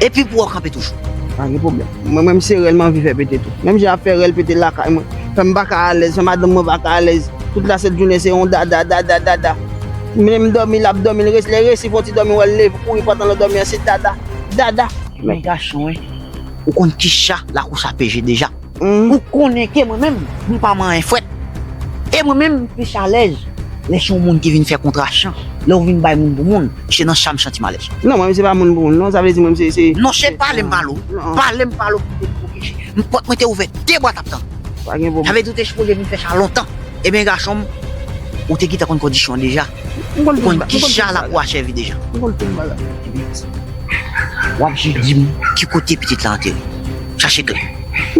Epi pou w kanpe toujou. Pa gen pwoblèm. Mwen menm, se rèl m anvi fè pete tou. Menm jan y ap fè rèl pete lakay mwen. Fè m pa ka alèz, fè madanm mwen pa ka alèz. Tout lasent jounen, se yon dada, dada, dada. Menm dòmi, l ap dòmi, l resi, lè resi fè yon ti dòmi, w wè l leve, kouri pantalon dòmi an, se dada, dada. Men gason, wi. Ou konn kisa lakou sa peje deja. Ou konnen ke mwen menm, m pa manyen fwèt. E mwen menm, m plis alèz lè se yon moun ki vin fè kontrasyon. Lè ou vin bay moun pou moun, se nan sa m santi m alèz. Non, mwen, se pa moun pou moun, non. Sa vle di, mwen, se, se... Non, se pale m pale w. Non. Pale m pale w pou te pwoteje. M, pòt mwen te ouvè de bwa t ap tann. Pa gen pwoblèm. Sa vle di, ou te sipoze vin fè sa lontan. Ebyen, gason m, ou te gentan konn kondisyon an deja. Ou konn kisa lakou a sèvi deja. M konn tout bagay. W ap jis di m ki kote pitit la antere. Sa se klè.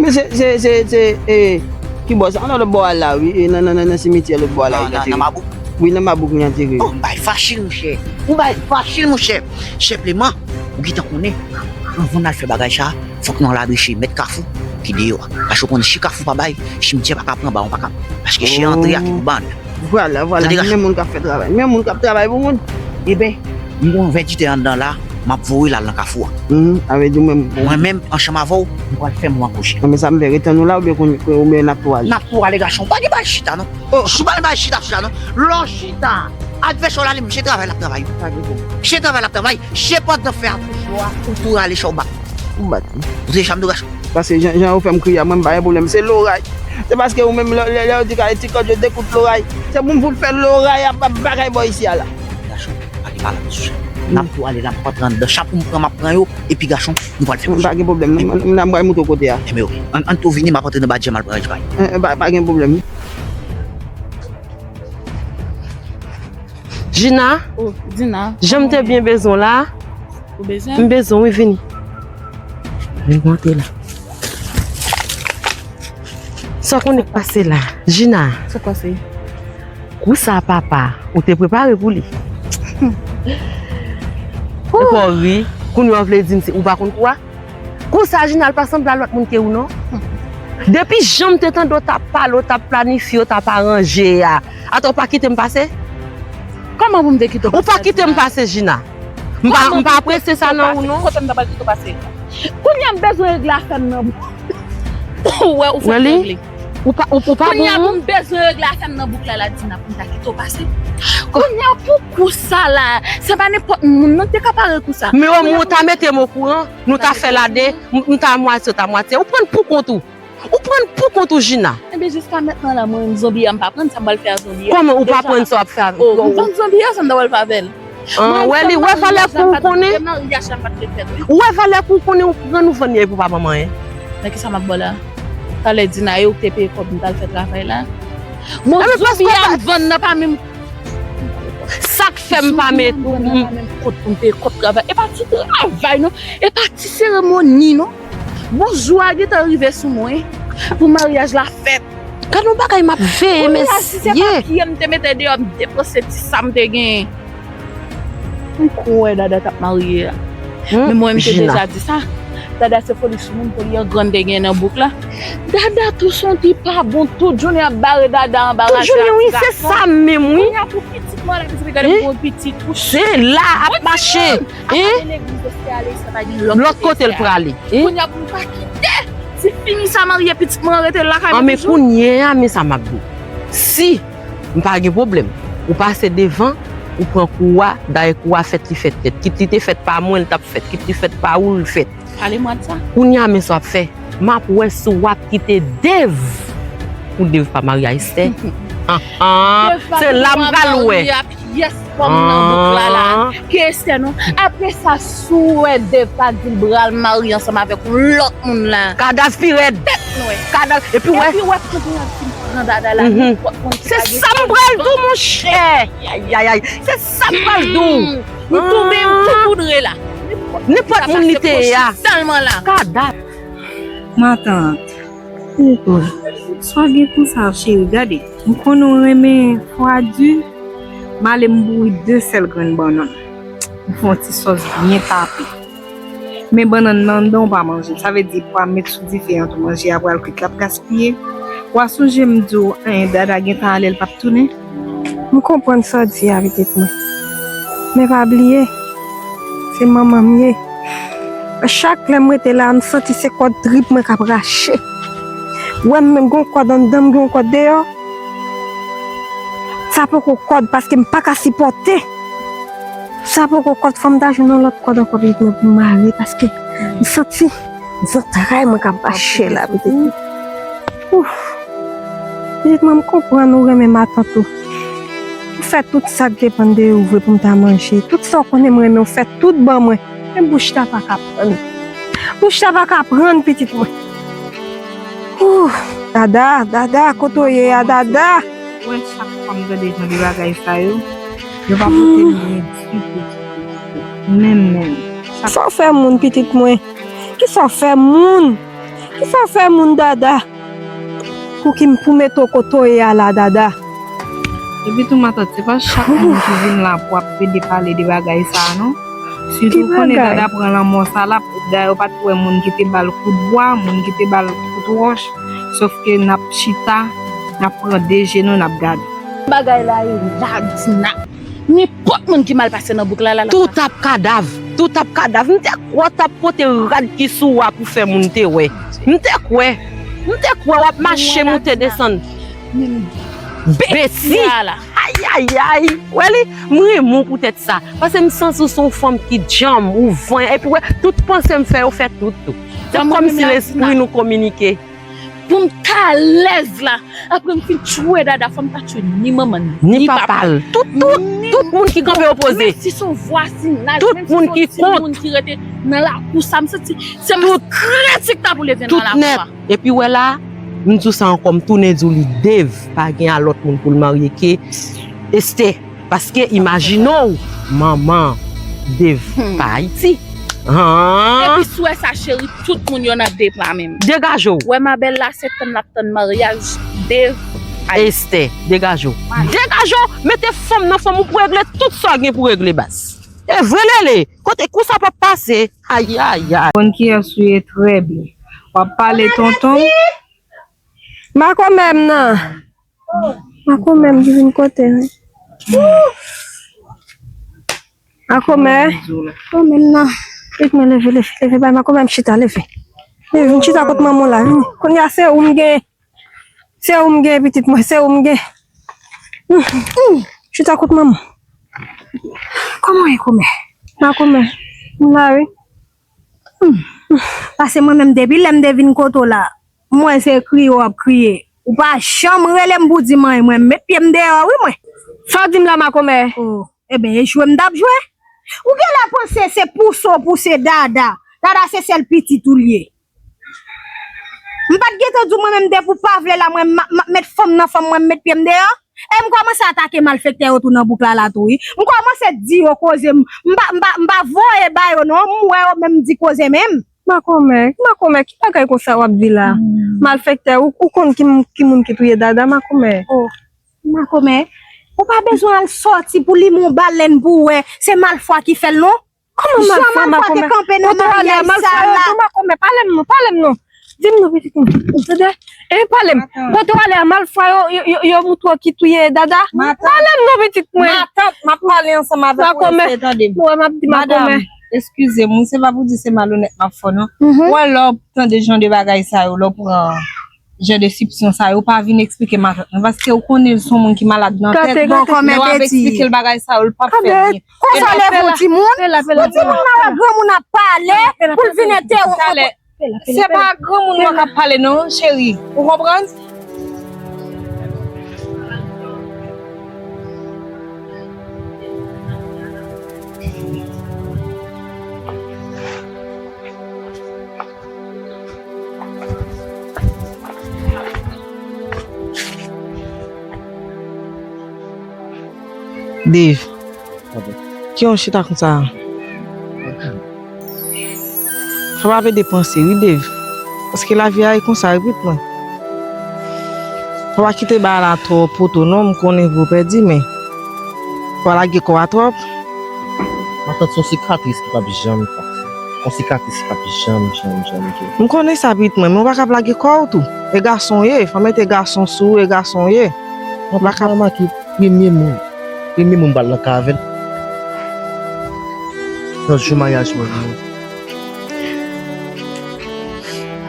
Men se, se, se, se, e, ki bò sa? Nan lòt bò a la, wi. E, nan, nan, nan, nan simityè lòt bò a la, wi, nan, nan, nan Mabouk? Wi, nan Mabouk li antere. Oh, m bay fasil, monchè. M bay fasil, monchè. Senpleman, ou gentan konnen, anvan n al fè bagay sa, fòk nou al adrese mèt kafou ki deyò a. Paske ou konnen si kafou pa bay, simityè pa ka pran, bawon pa ka pran. Paske se antre a ki pou ban. Vwala, vwala. Tande, gason. Men moun k ap fè travay. Men moun k ap travay pou moun. Eben, m gon vèditè anndan la, m ap voye l al nan kafou a. Mhm, sa vle di mwen. Mwen menm, ansanm avè w, m pral fè mwen an kouche. Nan, men sa m fè, rete nou la oubyen, oubyen n ap tou ale? N ap tou ale, gason. Pa gen bagay chita, non. Oh. Sou pa gen bagay chita, chita, non. Lè w chita, advèsè w la, li menm, se travay l ap travay. Pa gen pwoblèm. Se travay l ap travay. Se pandan fè atouch yo a, ou tou rale sa w bat. Ou bat. Ou se chanm de gason. Paske jan, jan yo fè m kriye a, mwen m pa gen pwoblèm. Se loray. Se paske ou menm, lè, lè, lè yo di kale ti kòd yo, de kout loray. Se pou m fout fè loray ap, ap bagay bò isi a la. Gason, pa gen pale sou sa. N ap tou ale la, m ap antre anndan. Sa pou m pran, m ap pran yo. Epi gason, nou pral fè kòb. Pa gen pwoblèm, non. M, m, m pral montre w kote a. Enben, oke. Ann, ann tou vini, m ap antre nan badjè m al pran rèj pa yo. Eh, eh, pa, pa gen pwoblèm. Jina? Oh, Dina. Jan m te byen bezwen w la. Ou bezwen? M bezwen, wi, vini. Vin monte la. Sa w konnen k pase la, Jina? Sa k pase? Kou sa papa, ou te prepare pou li. Ou pa ri, kounye a w vle di m se ou pa konn kou a? Kou sa, Jina, l pa sanble a lòt moun ke ou, non. Depi jan m te tande w t ap pale, w t ap planifye, w t ap aranje a, atò w pa kite m pase? Kòman pou m te kite w pase? Ou pa kite m pase, Jina. M pa, m pa apresye sa nan ou, non. Kote m ta pral kite w pase? Kounye a m bezwen regle afè m nan. Ou wè, ou fèk regle. Ou pa, ou, ou pa bon, non. Kounye a pou m bezwen regle afè m nan bouk la, la Dina, pou m ta kite w pase. Kounye a pou kou sa la, se pa nenpòt moun, non, te ka pare kou sa. Men omwen ou ta mete m okouran, nou ta fè l a de, m, m ta mwatye, w ta mwatye. Ou pran pou kont ou. Ou pran pou kont ou, Jina. Enben, jiska mentnan la, mwen, zonbi a, m pa pran sa m pral fè a zonbi a. Kòman ou pa pran sa w ap fè avè l? Oh, m pran zonbi a, sa m ta pral fè avè l. An, wè li, wè valè kou ou konnen. Ou wè valè kou ou konnen, ou pran nou vann li pou pa ban m anyen. Nan ki sa m ap ba w la? Talè Dina, e ou ki te peye kòb m t al fè travay la. Bon, zonbi a m vann nan pa menm. Sa k fè m pa met ou, m, kot pou m peye kòb travay. E pa ti travay, non. E pa ti seremoni, non. Bon, jou a gentan rive sou mwen pou maryaj la fèt. Gad yon bagay m ap veye, mesye. Kounye a, si se papye m te mete deyò, m depanse ti sa m te genyen. M kwè Dada t ap marye a. Hmm? Men mwen, m te deja di sa. Dada se foli soumoun, foli an grann te genyen nan bouk la. Dada tou se yon ti pa bon, tout jounen ap bare Dada anba raje ak ti gason. Tout jounen, wi, se sa menm, wi. Kounye a pou pitit mwen la, pitit, gade pou pitit, wi. Se la ap mache. Hein? Lòt kote l prale. Hein? Kounye a pou m pa kite. Ti fini sa marye pitit mwen rete lakay mwen toujou. An, men kounye a, men sa m ap di w. Si m pa gen pwoblèm, ou pase devan, ou pran kou a, dayè kou a fèt li fèt nèt. Kit li te fèt pa mwen, l t ap fèt. Kit li fèt pa ou, l fèt. Pale mwa de sa. Kounye a, men sa w ap fè. M ap wè si w ap kite Dave pou Dave pa marye a Esther. Ah, ah. Se la m pral wè. Pyès fòm nan bouk la la. Ke Esther non. Apre sa, si w wè Dave pa di l pral marye ansanm avèk yon lòt moun la. Kadav pi rèd. Tèt nou wè. Kadav. Epi wè. Epi wè, kote y ap fin pran Dada la, nenpòt moun ki pa gen kòb. Se sa m pral di w, monchè. Ayayay. Se sa m pral di w. M tonbe, m tou poudre la. Nenpòt moun li te ye a. Sèlman la. Kadav. Matant, ou kwè. Sa gen konsa, cheri, gade. M konnen w renmen fwa di. M ale m bouri de sèl grenn bannann. M fè yon ti sòs byen tape. Men bannann nan anndan w pa manje. Sa vle di pou w met sou dife an tou manje a pral kwit, l ap gaspiye. W a sonje m di w, en, Dada gentan ale, l p ap tounen. M konprann sa w di a, pitit mwen. Men pa bliye, se manman m ye. Chak lè m rete la, m santi se kòd trip mwen k ap rache. Ou wè m menm gen yon kòd anndan m, gen yon kòd deyò. Sa poko kòd paske m pa ka sipòte. Sa poko kòd, fò m ta jwenn yon lòt kòd ankò pitit mwen pou m mare paske m santi zantray mwen k ap rache la, pitit mwen. Ouf. Pitit mwen, m konprann ou renmen matant ou. Ou fè tout sa k depann de ou vre pou m ta manje. Tout sa w konnen m renmen, ou fè tout ban mwen. Men bouch la pa ka prann. Bouch la pa ka prann, pitit mwen. Ouf. Dada, Dada, kote w ye a, Dada? Wè, chak fwa m tande jan de bagay sa yo, yo pa pote m byen ditou, ditou, ditou. Menm, menm. Sa w fè moun, pitit mwen? Kisa w fè moun? Kisa w fè moun, Dada? Pou ki m pou mete w kote w ye a la, Dada? Epi tou, matant, se pa chak moun ki vin la pou ap plede pale de bagay sa a, non. Sitou, ou konnen, Dada pran lanmò sa la, dayè, ou pa t wè moun ki te ba l kout bwa, moun ki te ba l kout wòch, sòf ke n ap chita, N ap pran de je nou, n ap gade. Bagay la e rad, Dina. Nenpòt moun ki mal pase nan bouk la, la, la. Tout ap kadav, tout ap kadav. M te kwè w t ap pote rad ki sou ou a pou fè moun te wè. M te kwè, m te kwè w ap mache moute desann. Besi! Ayayay! Wè li, m renmen w poutèt sa. Paske m santi w se yon fanm ki djanm, ou vanyan. Epi wè, tout panse m fè yo fè tout tou. Se kòmsi lespri nou kominike. Pou m ta alèz la, apre m fin tchwe Dada, fò m ta tchwe ni manman l, ni papa l. Tout, tout, tout moun ki kanpe opoze. Menm si se yon vwazinaj, menm si se yon timoun ki rete nan lakou sa, m santi se maskre ki ta pou leve nan lakou a. Epi wè la, m di w sa ankò, m tounen di w li, Dave pa gen a lòt moun pou l marye ke Esther. Paske imajine w, manman Dave pa Ayiti. Epi si w wè sa, cheri, tout moun yo nan Dave la menm. Degaje w. Wè ma belle la, se tann l ap tann maryaj Dave a Esther. Degaje w. Degaje w, mete fanm nan fanm ou pou regle tout sa w gen pou regle, baz. E vre, Lele, kote kou sa p ap pase? Ayayay. Konn kiyès ou ye trè byen. W ap pale tonton. Makomè m nan. Makomè m ki vin kote, wi. Makomè. Makomè m nan. Vit mwen, leve, leve, leve, bay makomè m chita, leve. Leve, vin chita kot manman w la, vini. Kounye a se ou m gen. Se ou m gen, pitit mwen, se ou m gen. Chita kot manman. Kòman w ye, komè? Makomè. M la, wi. Paske mwen menm, depi lè m te vin kote w la, m wè se kriye w ap kriye. Ou pa janm rele m pou di m anyen, mwen met pye m deyò, wi, mwen. Sa w di m la, makomè? Oh, eben, e jwe m t ap jwe. Ou genlè panse se pouse w pouse Dada. Dada se sèl pitit ou l ye. M pa t gentan di w mwen menm depi w pa vle la, mwen m ap met fanm nan fanm, mwen m met pye m deyò. E m kòmanse atake malfektè yo tou nan bouk la la tou, wi. M kòmanse di yo koze, m, m pa, m pa, m pa voye ba yo non, m wè yo menm di koze menm. Makomè, makomè, ki bagay konsa w ap di la? Malfektè, ou, ou konn ki, m- ki moun ki touye Dada, makomè? Oh, makomè, ou pa bezwen al sòti pou limen yon balèn pou w wè se malfwa ki fè l non. Kòman malfwa, makomè? Kote w ale a malfwa yo tou, makomè? Pale m non, pale m non. Di m non, pitit mwen. Ou tande? E pale m. Kote w ale a malfwa yo, yo, yo, yo moutre w ki touye Dada? Pale m non, pitit mwen. Matant, m ap pale ansanm avèk ou, eseye tande m. Ou wè m ap di makomè. Madanm, eskize m, wi, se pa pou di se malonèt m ap fè w non. Ou wè lè w tande jan de bagay sa yo, lè w pran jan de sipsyon sa yo, pa vin eksplike matant mwen, paske ou konnen l se yon moun ki malad nan tèt. Lè w ap eksplike l bagay sa yo, l p ap fè byen. Konsa w leve yon timoun, yon timoun nan wè granmoun ap pale, pou l vin entewo- Se pa granmoun mwen k ap pale non, cheri. Ou konprann? Dave, ki yon chita konsa? Fò pa pede panse wi, Dave. Paske lavi a e konsa wi, pitit mwen. Fò pa kite bagay la twòp poto non, m konnen vre w pèdi, men fò pa lage kò a twòp. Matant, se yon sikatris ki p ap janm efase. Yon sikatris ki p ap janm, janm, janm, janm. M konnen sa, pitit mwen, men w pa ka ap lage kò w tou. E gason w ye, fò mete gason sou ou, e gason w ye. Mwen pa ka remake premye moun, premye moun m pral nan kay avè l nan jou maryaj mwen.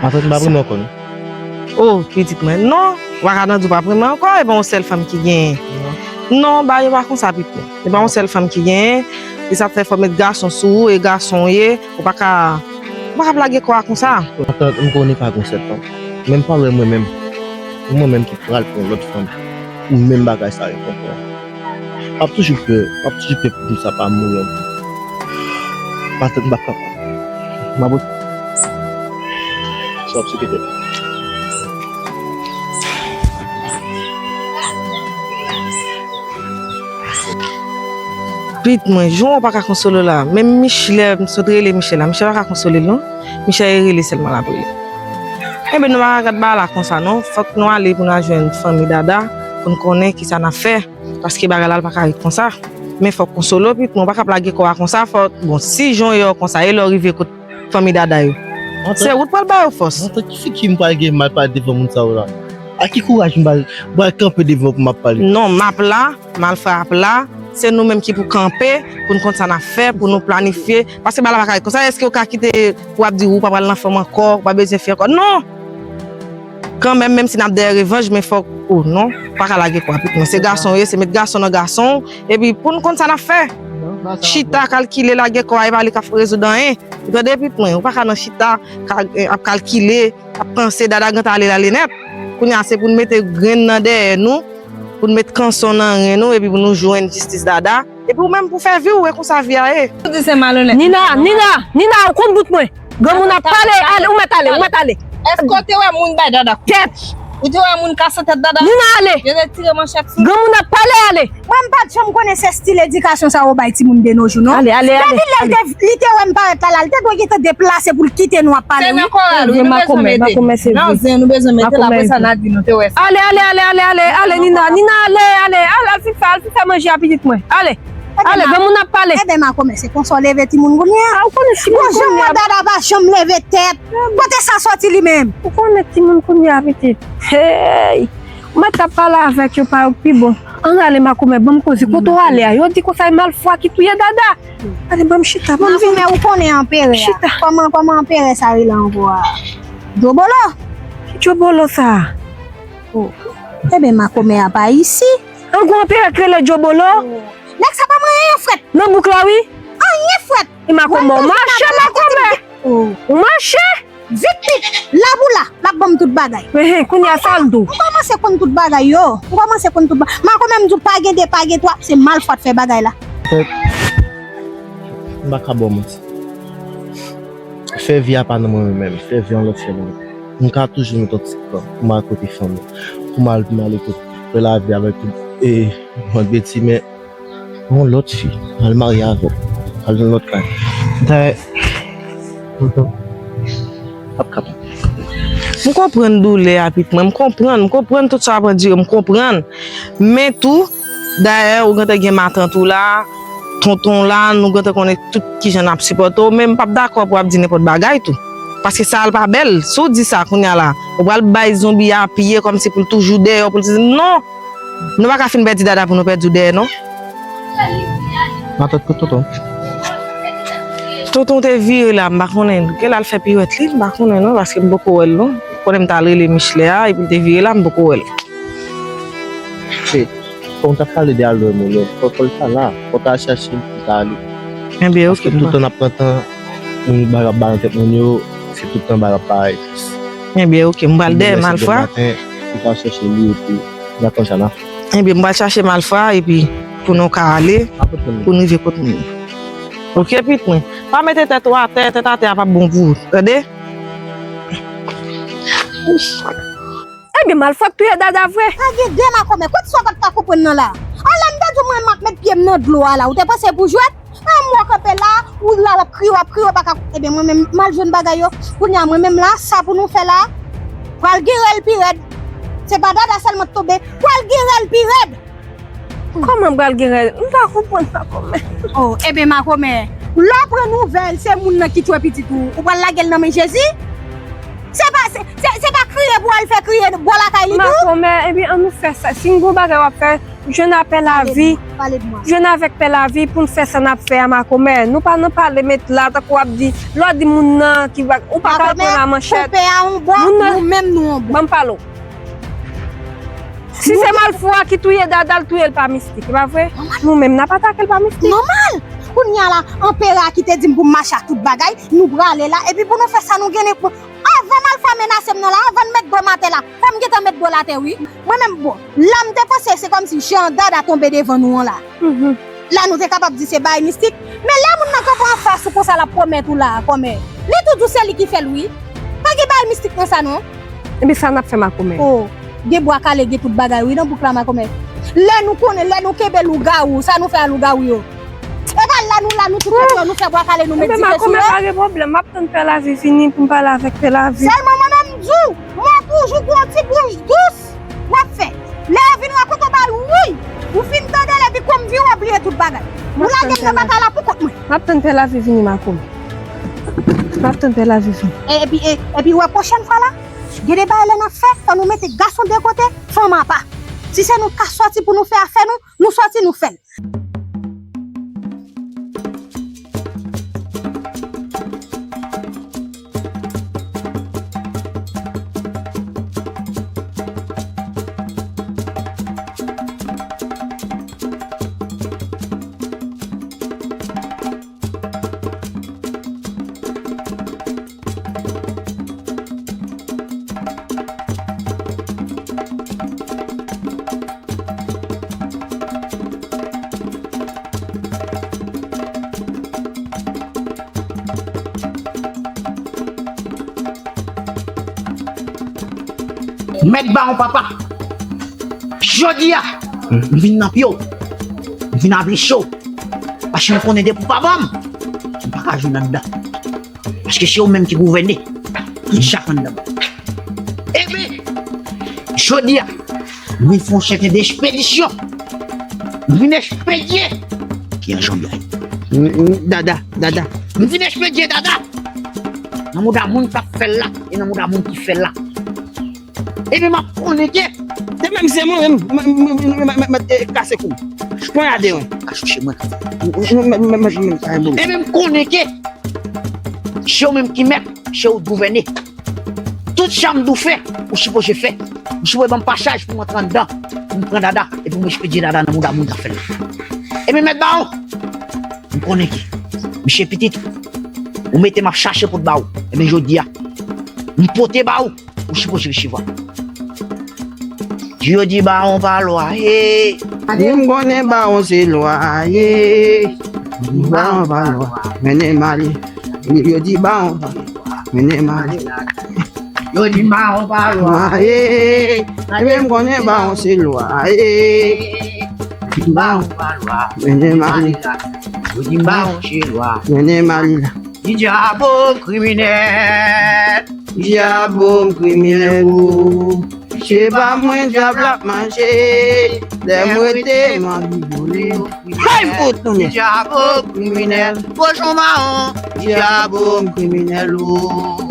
Matant, m p ap renmen ankò non. Oh, pitit mwen, non. Ou pa ka nan di w p ap renmen ankò, e pa yon sèl fanm ki genyen. Non, bagay yo pa konsa, pitit mwen. E pa yon sèl fanm ki genyen. E sa fè fò met gason sou ou, e gason w ye. Ou pa ka, ou pa ka ap lage kò a konsa. Matant, m konnen pa gon sèl fanm. Men m pa wè mwen menm. Mwen menm ki pral pran lòt fanm pou menm bagay sa yo konprann. M ap toujou pè, m ap toujou pè pou sa pa mouri an. Matant, m p ap kapab. M ap sa ap sekretè. Pitit mwen, Jan pa ka konsole w la. Menm Michel, m sot rele Michel la. Michel pa ka konsole l non. Michel e rele sèlman l ap rele. Enben, nou pa ka gad bagay la konsa non. Fòk nou ale pou n al jwenn fanmi Dada, pou n konnen kisa n ap fè. Paske bagay la, l pa ka ret konsa. Men fòk konsole w, pitit mwen, ou pa ka ap lage kò a konsa. Fòk, bon, si Jan ye w konsa, e lè w rive kot fanmi Dada yo. Se ou k pral ba yo fòs. Matant, ki figi m pral gen mal pale devan moun sa yo la? A ki kouraj m pral, m pral kanpe devan w pou m ap pale? Non, m ap la, malfra ap la. Se nou menm ki pou kanpe, pou n konn sa n ap fè, pou nou planifye. Paske bagay la pa ka ret konsa. Èske w ka kite pou w ap di ou pa pral nan fanm ankò, ou pa bezwen fi ankò? Non! Kanmenm, menm si n ap dèyè revanj, men fòk, oh non, pa ka lage kwa pitit mwen. Se gason w ye, se met gason nan gason w. Epi pou n konn sa n ap fè. Chita, kalkile, lage kò a, e pa li k ap rezoud anyen. Ou tande pitit mwen, ou pa ka nan chita, ka, ap kalkile, ap panse, dada gentan ale l ale nèt. Kounye a se pou n mete grenn nan dèyè nou, pou n met kanson nan ren nou, epi pou nou jwenn jistis dada. Epi ou menm pou fè vi w, e konsa vi a ye. Ou di se malonèt. Nina, Nina, Nina, ou konn bout mwen. Granmoun ap pale, ale, ou mèt ale, ou mèt ale. Èske w te wè moun bay dada kout? Kèt! Ou te wè moun kase tèt dada? Nina, ale! Yo te tire manchèt sou. Granmoun ap pale, ale! Mwen, m pa t janm konnen se estil edikasyon sa yo bay timoun de nos jours, non. Ale, ale, ale. Depi lè l te, li te wè m parèt la, la, li te dwe gentan deplase pou l kite nou ap pale, wi. Se nan koral, wi, nou bezwen mete. Nan zen, nou bezwen mete la, apre sa, n a di nou te wè sa. Ale, ale, ale, ale, ale, ale, Nina, Nina, ale, ale, ale, al fin fè, al fin fè manje a pitit mwen. Ale, ale, granmoun ap pale. Eben, makomè, se konsa w leve timoun kounye a. A, ou konnen timoun kounye a. Bon, jan m wè dada pa janm leve tèt. Kote sa sòti li menm? Ou konnen timoun kounye a, pitit. Hey! Ou mèt ap pale avèk yo, pa yo pi bon. Ann ale, makomè, ban m koze. Kote w ale a? Yo di konsa e malfwa ki touye dada. Ale, ban m chita, ban m vini. Makomè, ou konnen anperè a. Chita. Kòman, kòman anperè sa rele ankò a? Djobolo. Ki djobolo sa? Oh. Eben, makomè a pa isi. An gwo anperè k rele djobolo. Oh. Nèg sa pa manyen yon frèt. Nan bouk la, wi. Anyen frèt. E makomè, w mache, makomè. Oh. Ou mache. Vit, vit! Labou la, l ap ban m tout bagay. Ehe, kounye a sa l di w? M kòmanse konn tout bagay yo. M kòmanse konn tout bagay. Makomè, m di w pa gen de, pa gen twa, se malfwa t fè bagay la. Tèt, m pa ka ba w manti. Fè vi a pa nan mwen menm, fè vi a yon lòt fè nan mwen. M ka toujou met yon ti plan pou m al kote fanmi, pou m al, pou m ale kote, fè lavi avèk tout, e, mwen beti, men yon lòt fi, al marye avè l, al nan lòt kay. Dayè, tonton, ap kapab. M konprann doulè a, pitit mwen, m konprann, m konprann tout sa w ap andire, m konprann. Men tou, dayè, ou gentan gen matant ou la, tonton w la, nou gentan konnen tout kijan n ap sipòte w, men m p ap dakò pou w ap di nenpòt bagay tou. Paske sa a l pa bèl. Si w di sa kounye a la, ou pral bay zonbi a piye kòmsi pou l toujou dèyè w, pou l di, non! Nou pa ka fin pèdi dada pou nou pèdi w dèyè, non. Matant kot tonton? Tonton te vire la, m pa konnen. Gen lè l fè piwèt li, m pa konnen, non, paske m poko wè l, non. Konnen m t al rele Michelin a, epi l te vire la, m poko wè l. Se, kon w t ap pale de al dòmi, men fò, fò l pa la. Fò w ta chache l pou l ta ale. Enben, oke, m pral. Paske tout tan n ap pran tan, moun bagay ap ba nan tèt moun yo, se tout tan bagay ap parèt. Enben, oke, m pral dèyè malfwa. Ou ka chèche li epi n a konn sa n a fè. Enben, m pral chache malfwa epi pou nou ka ale, pou n rive kot nou ye. Oke, pitit mwen. Pa mete tèt ou atè, tèt atè a p ap bon pou ou, tande? Enben, malfwa k touye dada vre. Pa gen de makomè, kot sa w pa t ka konprann nan la? Anlè m te di w mwen m ap met pye m nan dlo a la, ou te panse pou jwèt? An m wè w kanpe la, ou la w ap kriye, w ap kriye, w pa ka. Ebyen, mwen menm, m al jwenn bagay yo. Kounye a, mwen menm la, sa pou nou fè la, pral gen rèl pi rèd. Se pa dada sèlman k tonbe, pral gen rèl pi rèd. Kòman pral gen rèl? M pa konprann, makomè. Oh, ebyen, makomè, lè w pran nouvèl, se moun nan ki tchwe pitit ou, ou pral lage l nan men Jezi? Se pa, se, se, se pa kriye pou w al fè kriye bò lakay li tou? Makomè, ebyen, ann nou fè sa. Si n gon bagay w ap fè, Jwenn a Pè Lavi. Pale de mwen, pale de mwen. Jwenn avèk Pè Lavi pou n fè sa n ap fè a, makomè. Nou pa nan pale met la, tankou w ap di, lè w di moun nan ki va, ou pa ka pran la manchèt. Makomè, konpè a yon bò, nou menm nou yon bò. Ban m pale w. Si se malfwa ki touye dada, l touye l pa mistik, e pa vre? Nòmal. Nou menm, n ap atake l pa mistik. Nòmal! Kounye a la, anperè a ki te di m pou m mache ak tout bagay, nou prale la, epi pou nou fè sa nou gen pou Avan malfwa menase m nan la, avan l met do m atè la, fò m gentan met do l atè wi. Mwen menm, bon, la m te panse se kòmsi jan dada tonbe devan nou an la. Mhm. La nou te kapab di se bagay mistik. Men lè moun nan kanpe anfas ou konsa l ap pwomèt ou la, kòmè. Li tou di w se li ki fè l wi. Pa gen bagay mistik nan sa non. Ebyen sa n ap fè makomè? Oh, gen bwa kale, gen tout bagay wi nan bouk la makomè. Lè nou konnen, lè nou kenbe lougawou, sa nou fè a lougawou yo? E pa la nou la, nou tout yo, nou fè bwa kale, nou met dife sou yo. Ebyen makomè pa gen pwoblèm, m ap tann Pè Lavi vini pou m pale avèk Pè Lavi. Sèlman mwen menm m di w, mwen toujou gon ti bouch dous w ap fè. Lè yo vin rakonte w bagay, wouy! Ou fin tande l epi kou m vire w bliye tout bagay. Ou lage m nan batay la pou kont mwen. M ap tann Pè Lavi vini makomè. M ap tann Pè Lavi vini. E, epi, e, epi wè pwochèn fwa la, Gen de bagay lè n ap fè, fò nou mete gason de kote, fanm apa. Si se nou k ka sòti pou nou fè afè nou, nou sòti, nou fè l. Mèt bawon papa. Jodi a, m vin nan pye w. M vin avle cho. Paske m konnen depi w pa ban m, m pa ka jwenn anndan. Paske se ou menm ki gouvène. Tout chak anndan. Ebyen, jodi a, m vin fè yon sèten de ekspedisyon. M vin ekspedye. Ki anjan blan. Dada, dada. M vin ekspedye dada. Nan mouda moun k ap fè l la, e nan mouda moun ki fè l la. Ebyen, m ap konnen ke. Se menm, se mwen menm. M, m, m, m, m, m, e, kase kou m. Ponyade mwen. Achouche mwen. M, m, m, m, m, m, m, m, m, Ebyen, m konnen ke se ou menm ki mèt, se ou k gouvène. Tout sa m di w fè, ou sipoze fè. Ou sipoze ban m pasaj pou m antre anndan, pou m pran dada, epi m ekspedye dada nan mouda moun k ap fè l la. Ebyen, mèt bawon, m konnen ke misye pitit ou, ou mete m ap chache pou t ba ou. Ebyen, jodi a, m pote ba ou, ou sipoze resevwa. Yo di bawon pa lwa, ye. Di m konnen bawon se lwa, ye. Di bawon pa lwa, mennen m ale. Yo di bawon pa lwa, mennen m ale. Yo di bawon pa lwa, ye. Ebyen m konnen bawon se lwa, ye. Di bawon pa lwa, mennen m ale. Yo di bawon se lwa, mennen m ale. Di dyabo kriminèl. Dyabo m kriminèl ou. Se pa mwen dyab la ap manje. Lè m rete m anvi vole. Hay, m fout nou men. Dyabo kriminèl. Kochon mawon. Dyabo m kriminèl ou.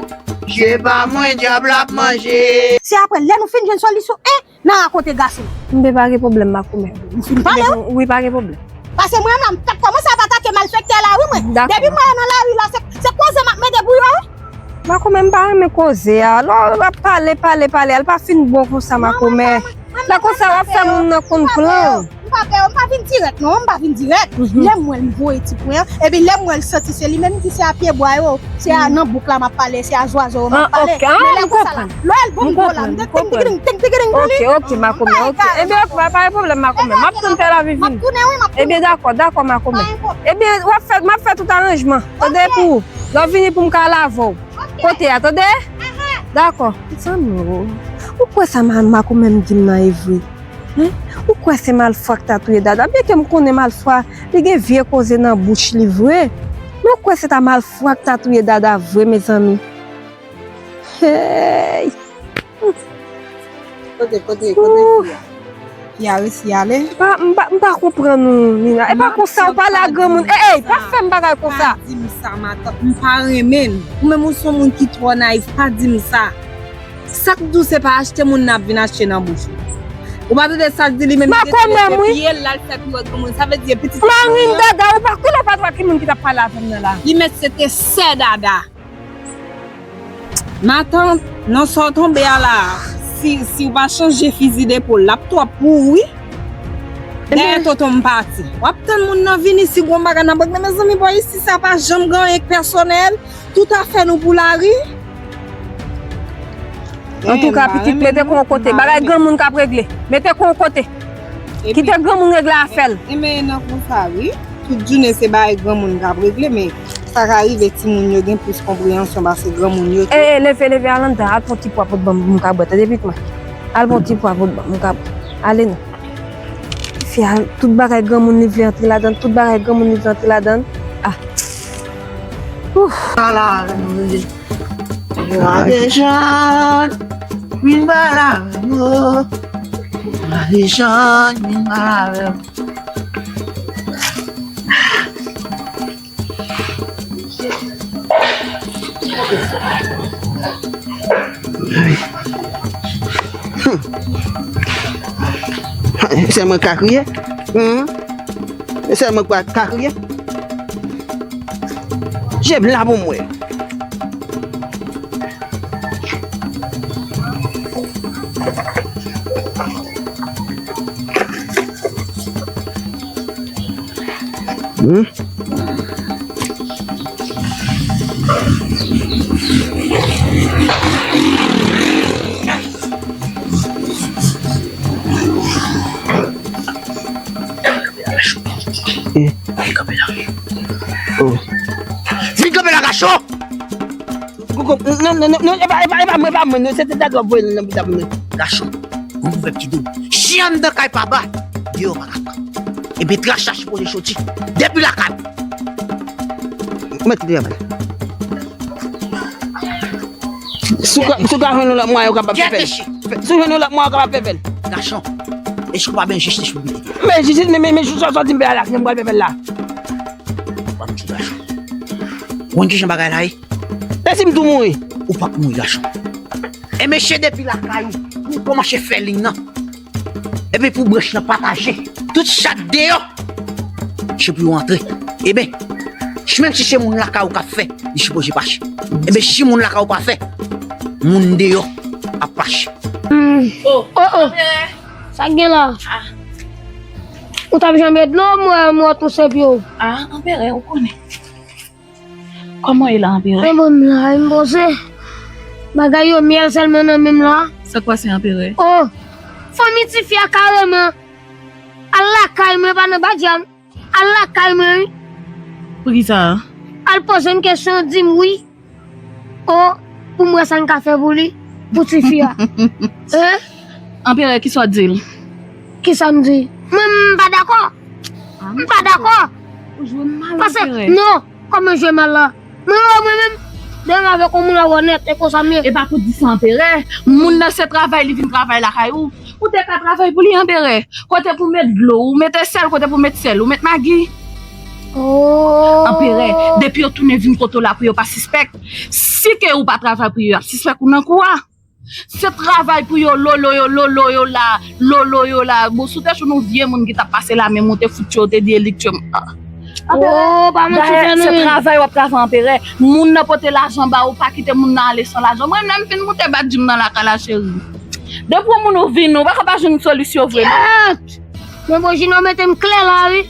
Se pa mwen dyab la ap manje. Se apre lè nou fin jwenn solisyon, en, nan rakonte gason. M pe pa gen pwoblèm, makomè. Ou fin pale, wi? Wi, pa gen pwoblèm. Paske mwen menm la, m t ap kòmanse ap atake malfektè la, wi, mwen. Dakò. Depi m wè yo nan lari la, se, se koze m ap mete pou yo, wi. Makomè, m pa renmen koze a. Lè w ap pale, pale, pale, a l pa fin bon konsa, makomè. Lè konsa, w ap fè moun nan konn plan. M pa pè yo, m pa vin dirèk, non, m pa vin dirèk. Lè m wè l, m voye ti pwen an, epi lè m wè l santi se li menm ki se a pye bwa yo, se a nan bouk la m ap pale, se a zwazo yo m ap pale. Men lè konsa la, lè l bon m gwo la, m te ting tigiring, ting tigiring pou li. Ok, ok, makomè, ok. Ebyen, ok, pa, pa gen pwoblèm, makomè. M ap tann Tèlaviv vini. Ebyen, dakò, dakò, makomè. Ebyen, w ap fè, m ap fè tout aranjman. Tande pou ou. Lè w vini pou m ka lave w. Kote a, tande? Dakò. Zanmi, ou, ou kwè sa ma, makomè m di m nan e vre? Hen? Ou kwè se malfwa k ta touye Dada? Byenke m konnen malfwa, li gen vye koze nan bouch li vre. Men ou kwè se ta malfwa k ta touye Dada vre, mezanmi? Hey! Kote, kote, kote fi a? Fi a resi ale? M pa, m pa, m pa konprann ou, Nina. E pa konsa ou pale ak granmoun. Ey, ey, pa fè m bagay konsa. Pa di m sa, matant. M pa renmen l. Ou menm ou se yon moun ki twò nayif. Pa di m sa. Sa k di w se pa achte moun nan ap vin achte nan bouch ou. Ou pa tande sa l di li menm li deplase piye l, l al fè piwòt granmoun. Sa vle di e pitit. Marin Dada, ou pa konnen patwa ki moun ki t ap pale avè m nan la. Li mèt se te sè Dada. Matant, nan sa w tonbe a la, si, si w pa chanje fizi depòl, l ap twòp pou ou, wi. Dèyè tonton m pati. W ap tann moun nan vini si gon bagay nan bank nan, mezanmi, bò isi sa pa janm gen anyen k pèsonèl. Tout afè nou pou lari. Antouka, pitit, mete kò w kote. Bagay granmoun k ap regle. Mete kò w kote. Kite granmoun regle afè l. Enben, nan konsa, wi. Tout jounen se bagay granmoun k ap regle, men sa ka rive timoun yo gen plis konpreyansyon pase granmoun yo tou. E, e, leve, leve, al anndan, al pran ti pwa pou t ban m, m ka bwè, tande pitit mwen. Al pran ti pwa pou t ban m, m ka bwè. Ale non. Fi a, tout bagay granmoun li vle antre ladan, tout bagay granmoun li vle antre ladan. Ah. Ouf. Ala, Madejan, vin pale avè m, o. Madejan, vin pale avè m. Ay. Hmm. Se mwen ka kriye? Hmm. Se mwen ka, ka kriye? Je m la pou mwen. Hmm? Eh. Vin kanpe la. Oh. Vin kanpe la, gason! Koko, non, non, non, non, e pa, e pa, e pa mwen, e pa mwen, non, se te dat w ap voye nan bouda pou mwen. Gason, gon pwovèb ki di w, chyen anndan kay pa bay, deyò pa ka pran. Ebyen, trash la sipoze soti depi lakay. Mèt li travay. Si w ka, si w ka jwenn yon lòt mwayen, ou kapab fè fè l. Si w jwenn yon lòt mwayen, ou kapab fè fè l. Gason, èske w pa bezwen jistis pou pete? Men jistis, men, men, men, jistis sa w di m fè a la, kijan m pral fè fè l la? Ban m di w, gason. Ou konn kijan bagay la ye? E si m tou mouri? Ou p ap mouri, gason. E mesye depi lakay ou, pou w kòmanse fè liy nan. Epi pou branch lan pataje, tout sa k deyò, se pou yo antre. Ebyen, si, menm si se moun lakay ou k ap fè, li sipoze pase. Ebyen, si moun lakay ou pa fè, moun deyò ap pase. Hmm. Oh, oh, oh. Sa k gen la? Ah. Ou t ap janbe dlo, m wè, m wè w tou se pye w. Ah, anperè, ou konnen. Kòman w ye la, anperè? Mwen bon, m la, m poze. Bagay yo myèl sèlman nan men m la. Sa k pase, anperè? Oh, fanmi tifi a kareman al lakay mwen, pa nan badya m. Al lakay mwen, wi. Poukisa? Al poze m kesyon, di m wi. Oh, pou m wè sa m ka fè pou li, pou tifi a. Hein? Anperè, kisa w di l? Kisa m di? Mwen, m pa dakò. Ah, m pa dakò. Ou jwe mal, anperè. Paske, non, kòman jwe mal la? Mwen wè mwen menm, demen avèk yon moun la wè nèt, e konsa m ye. E pa pou di sa, anperè. Moun nan se travay li vin travay lakay ou. Ou te ka travay pou li, anperè. Kote pou met dlo, ou mete sèl, kote pou met sèl, ou met magi. Oh. Anperè, depi yo tounen vin kote w la pou yo pa sispèk. Si ke ou pa travay pou yo, y ap sispèk ou nan kou a. Se travay pou yo, lolo yo, lolo yo la, lolo yo la. Bon, si w te jwenn yon vye moun ki t ap pase la, men ou te fout yo, ou te di eliktyè. Ah. Oh, pa mèt sou fè nou. Se travay w ap travay, anperè. Moun nan pote lajan ba ou, pa kite moun nan ale san lajan. Mwen menm, m fin moute badji m nan lakay la, cheri. Depi yon moun ou vin, ou pa ka pa jwenn solisyon vre, non. Kèt! Mwen bon, Jino mete m klè la, wi.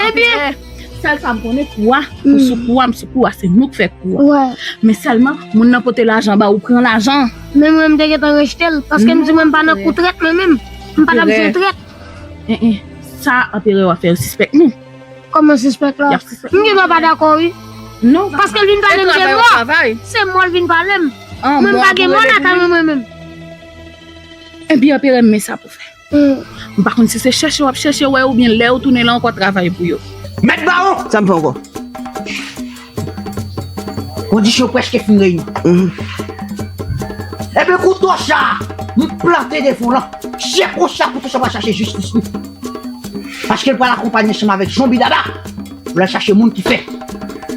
Ebyen, sèl sa m konnen, kou a, ou sou kou a, m sou kou a, se nou k fè kou a. Wè. Men sèlman, moun nan pote lajan ba ou, pran lajan. Men mwen, m te gentan rejte l, paske m di mwen m pa nan kou trèt, mwen menm. M pa t ap jwe trèt. Sa anperè w ap fè yo sispèk nou. Kòman sispèk la? Y ap sispèk nou. M gen dwa pa dakò, wi. Non, paske l vin pale m de mò. Se mò l vin pale m. Mwen m pa gen mò lakay mwen, mwen menm. Ebyen, anperè, men sa pou fè. Hmm. M pa konn si se chèche w ap chèche wè oubyen lè ou tounen la ankò travay pou yo. Mèt Bawon! Sa m fè ankò? Kondisyon prèske fin reyini. Mhm. Ebyen, kouto sa, m plante devan w lan. Se konsa kouto sa pral chache jistis li. Paske l pral akonpanye ansanm avèk zonbi dada. Pou l al chache moun ki fè.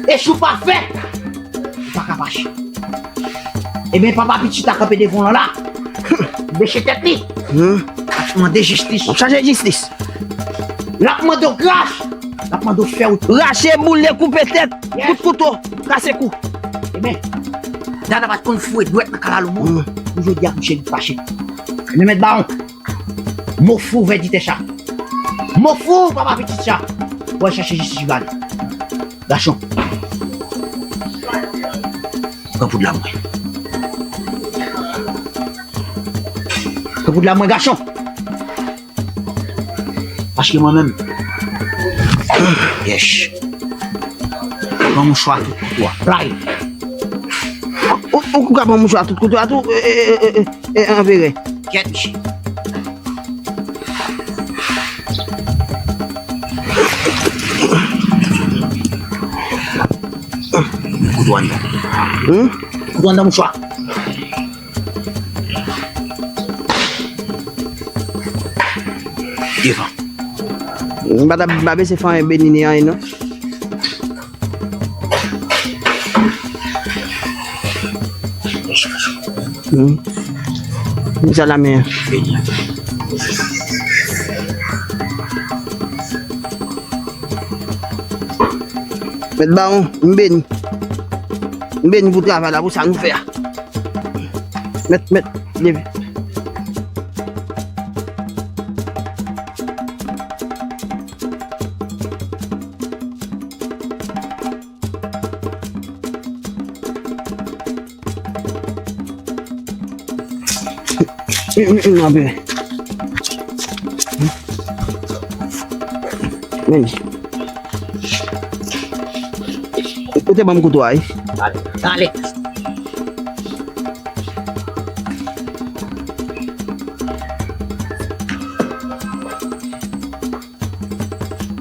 E si w pa fè, ou pa ka pase. Ebyen, papa pitit la kanpe devan w lan la. Bese tèt li. Hmm. L ap mande jistis. L ap chache jistis. L ap mande w gras. L ap mande w fè wout. Rache, boule, koupe tèt. Yes. Kout kouto, kase kou. Ebyen, dada pa t konn foure dwèt nan kalalou moun. Hmm. Pou jodi a, pou cheri fache. Ebyen, mèt Bawon. Mo fou vèditè sa. Mo fou papa pitit sa. Pou al chache jistis li ba li. Gason. Pran poud la mwen. Pran poud la mwen, gason. Paske mwen menm. Yes. Pran mouchwa tout kouto a. Play. Ou, ou, ou ka pran mouchwa tout kouto a tou. E, e, e, e, e, e, anperè. Kèt, mesye. Kouto anndan. Hmm? Kouto anndan mouchwa. Devan. M pa t ap, m pa bezwen fè anyen beni ni anyen, non. Yes, yes. Hmm. Sa la men. Mèt Bawon, m beni. M beni pou travay la, pou sa nou fè a. Mèt, mèt, leve. Men. Ou te ban m kouto a, wi. Ale, ale.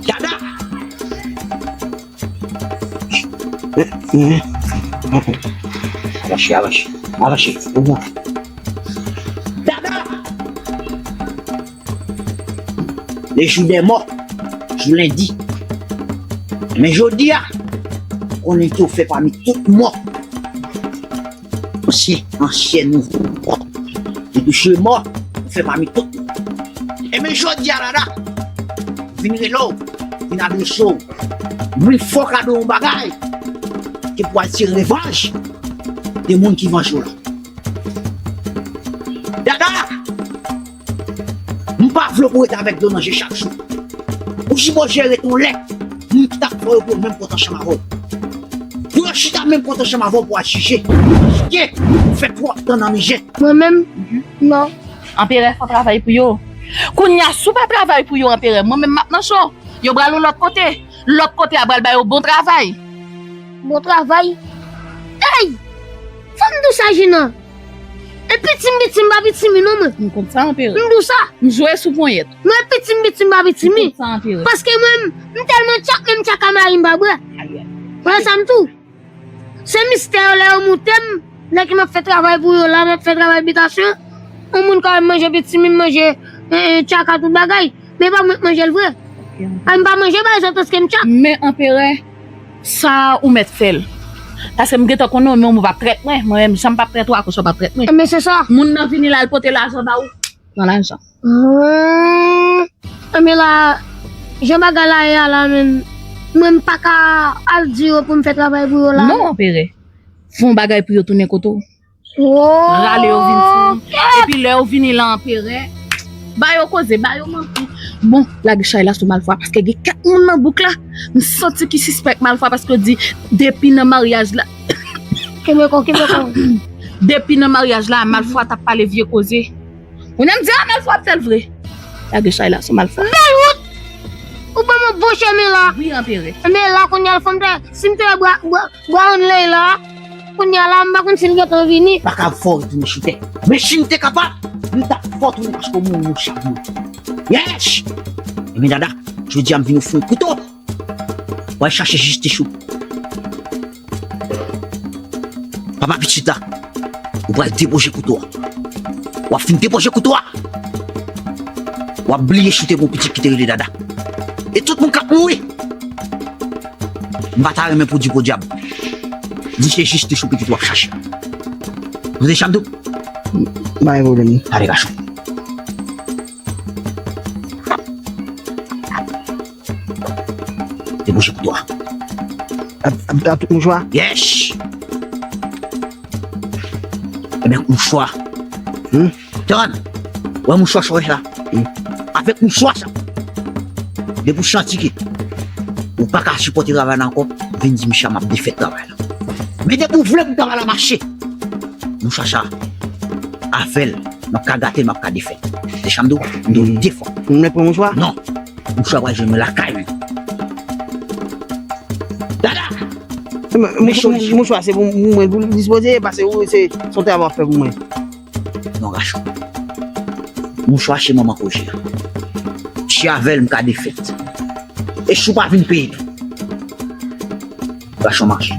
Dada! Avache, avache, avache. Dada! Le jou dè mò, jou lendi. Men jodi a, konnen ke w fè pami tout mò. Ansyen, ansyen, nouvo. Depi w mò, ou fè pami tout. Ebyen jodi a, Dada, vin rele w, vin adrese w. Mwen fòk a do yon bagay ke pou al tire revanj de moun ki vanje w la. Dada! M pa vle pou w rete avèk dlo nan je chak jou. Ou sipoze rete yon lè moun ki t ap fè yo pou yo menm pran t ansanm avè w. Pou yo chita menm pran t ansanm avè w pou al jije. Paske ou fè twòp tan nan mizè. Mwen menm, non. Anperè fè yon travay pou yo. Kounye a, si w pa travay pou yo, Anperè, mwen menm m ap nan cho. Yo pral yon lòt kote. Lòt kote a pral ba yo bon travay. Bon travay? Ey! Fò m di w sa, Jina. E piti m piti m pa piti mi non mwen. M konn sa, Anperè. M di w sa. M jwe sou ponyèt. Mwen piti m piti m pa piti mi. M konn sa, Anperè. Paske mwen, m tèlman tchak, menm tchak a mari m pa bwè. Ayayay. Wè sa m di w. Se mistè yo lè yo moute m, lè ke m ap fè travay pou yo la, m ap fè travay bitasyon. Yon moun ka wè m manje piti mi, m manje, eh, eh, tchaka, tout bagay. Men e pa mwen k manje l vre. Ok, Anperè. A, m pa manje bay zòt paske m tchak. Men Anperè, sa ou mèt fè l. Paske m gentan konnen w, men w p ap trèt mwen. Mwen menm, jan m p ap trèt ou, akoz sa w p ap trèt mwen. Men se sa. Moun nan vini la, l pote lajan ba ou. Pran lajan. Ah, men la, jan bagay la ye a la, men mwen m pa ka al di yo pou m fè travay pou yo la. Non, Anperè. Fè yon bagay pou yo tounen kote w. Oh, rale yo vin sou ou. Ok. Epi lè yo vini la, Anperè, ba yo koze, ba yo manti. Bon, lage chay la sou Malfwa, paske gen kèk moun nan bouk la, m santi ki sispèk Malfwa, paske yo di depi nan maryaj la. Kenbe kò, kenbe kò. Depi nan maryaj la, Malfwa t ap pale vye koze. Kounye a m di, a, Malfwa ap fè l vre. Lage chay la sou Malfwa. Bèl wout! Ou ban mwen bon chemen la. Wi, Anperè. Men la, kounye a, fò m te, si m te bwa, bwa, bwa anlè la, kounye a la, m pa konn si l gentan vini. Pa ka fè w retounen choutè. Men si m te kapab, m t ap fè w tounen paske w mouri yon chak jou. Yes! Ebyen, Dada, jodi a m vin ofri w kouto. W al chache jistis ou. Papa pitit la, ou pral depoze kouto a. W ap fin depoze kouto a, w ap bliye choute pou yon pitit ki te rele Dada. E tout moun k ap mouri, m pa ta renmen pou di podyab. Di se jistis ou pitit w ap chache. Ou tande sa m di w? Pa gen pwoblèm. Ale, gason. Deboche kouto a. A, a, a tout mouchwa? Yes! Ebyen, mouchwa. Hmm? Tann! Wè mouchwa sa w wè la? Hmm. Avèk mouchwa sa, depi w santi ke ou pa ka sipòte travay la ankò, vin di misye a m ap defèt travay la. Men depi w vle pou travay la mache, mouchwa sa, avè l, m ap ka gate l, m ap ka defèt. Se sa m di w, m di w de fwa. M mèt pran mouchwa? Non. Mouchwa pral jwenn mwen lakay mwen. Dada! Mouchwa se pou mwen pou l dispoze, paske se yon travay w ap fè pou mwen. Non, gason. Mouchwa se manman koze a. Se avè l m ka defèt. E si w pa vin peye tou. Gason mache.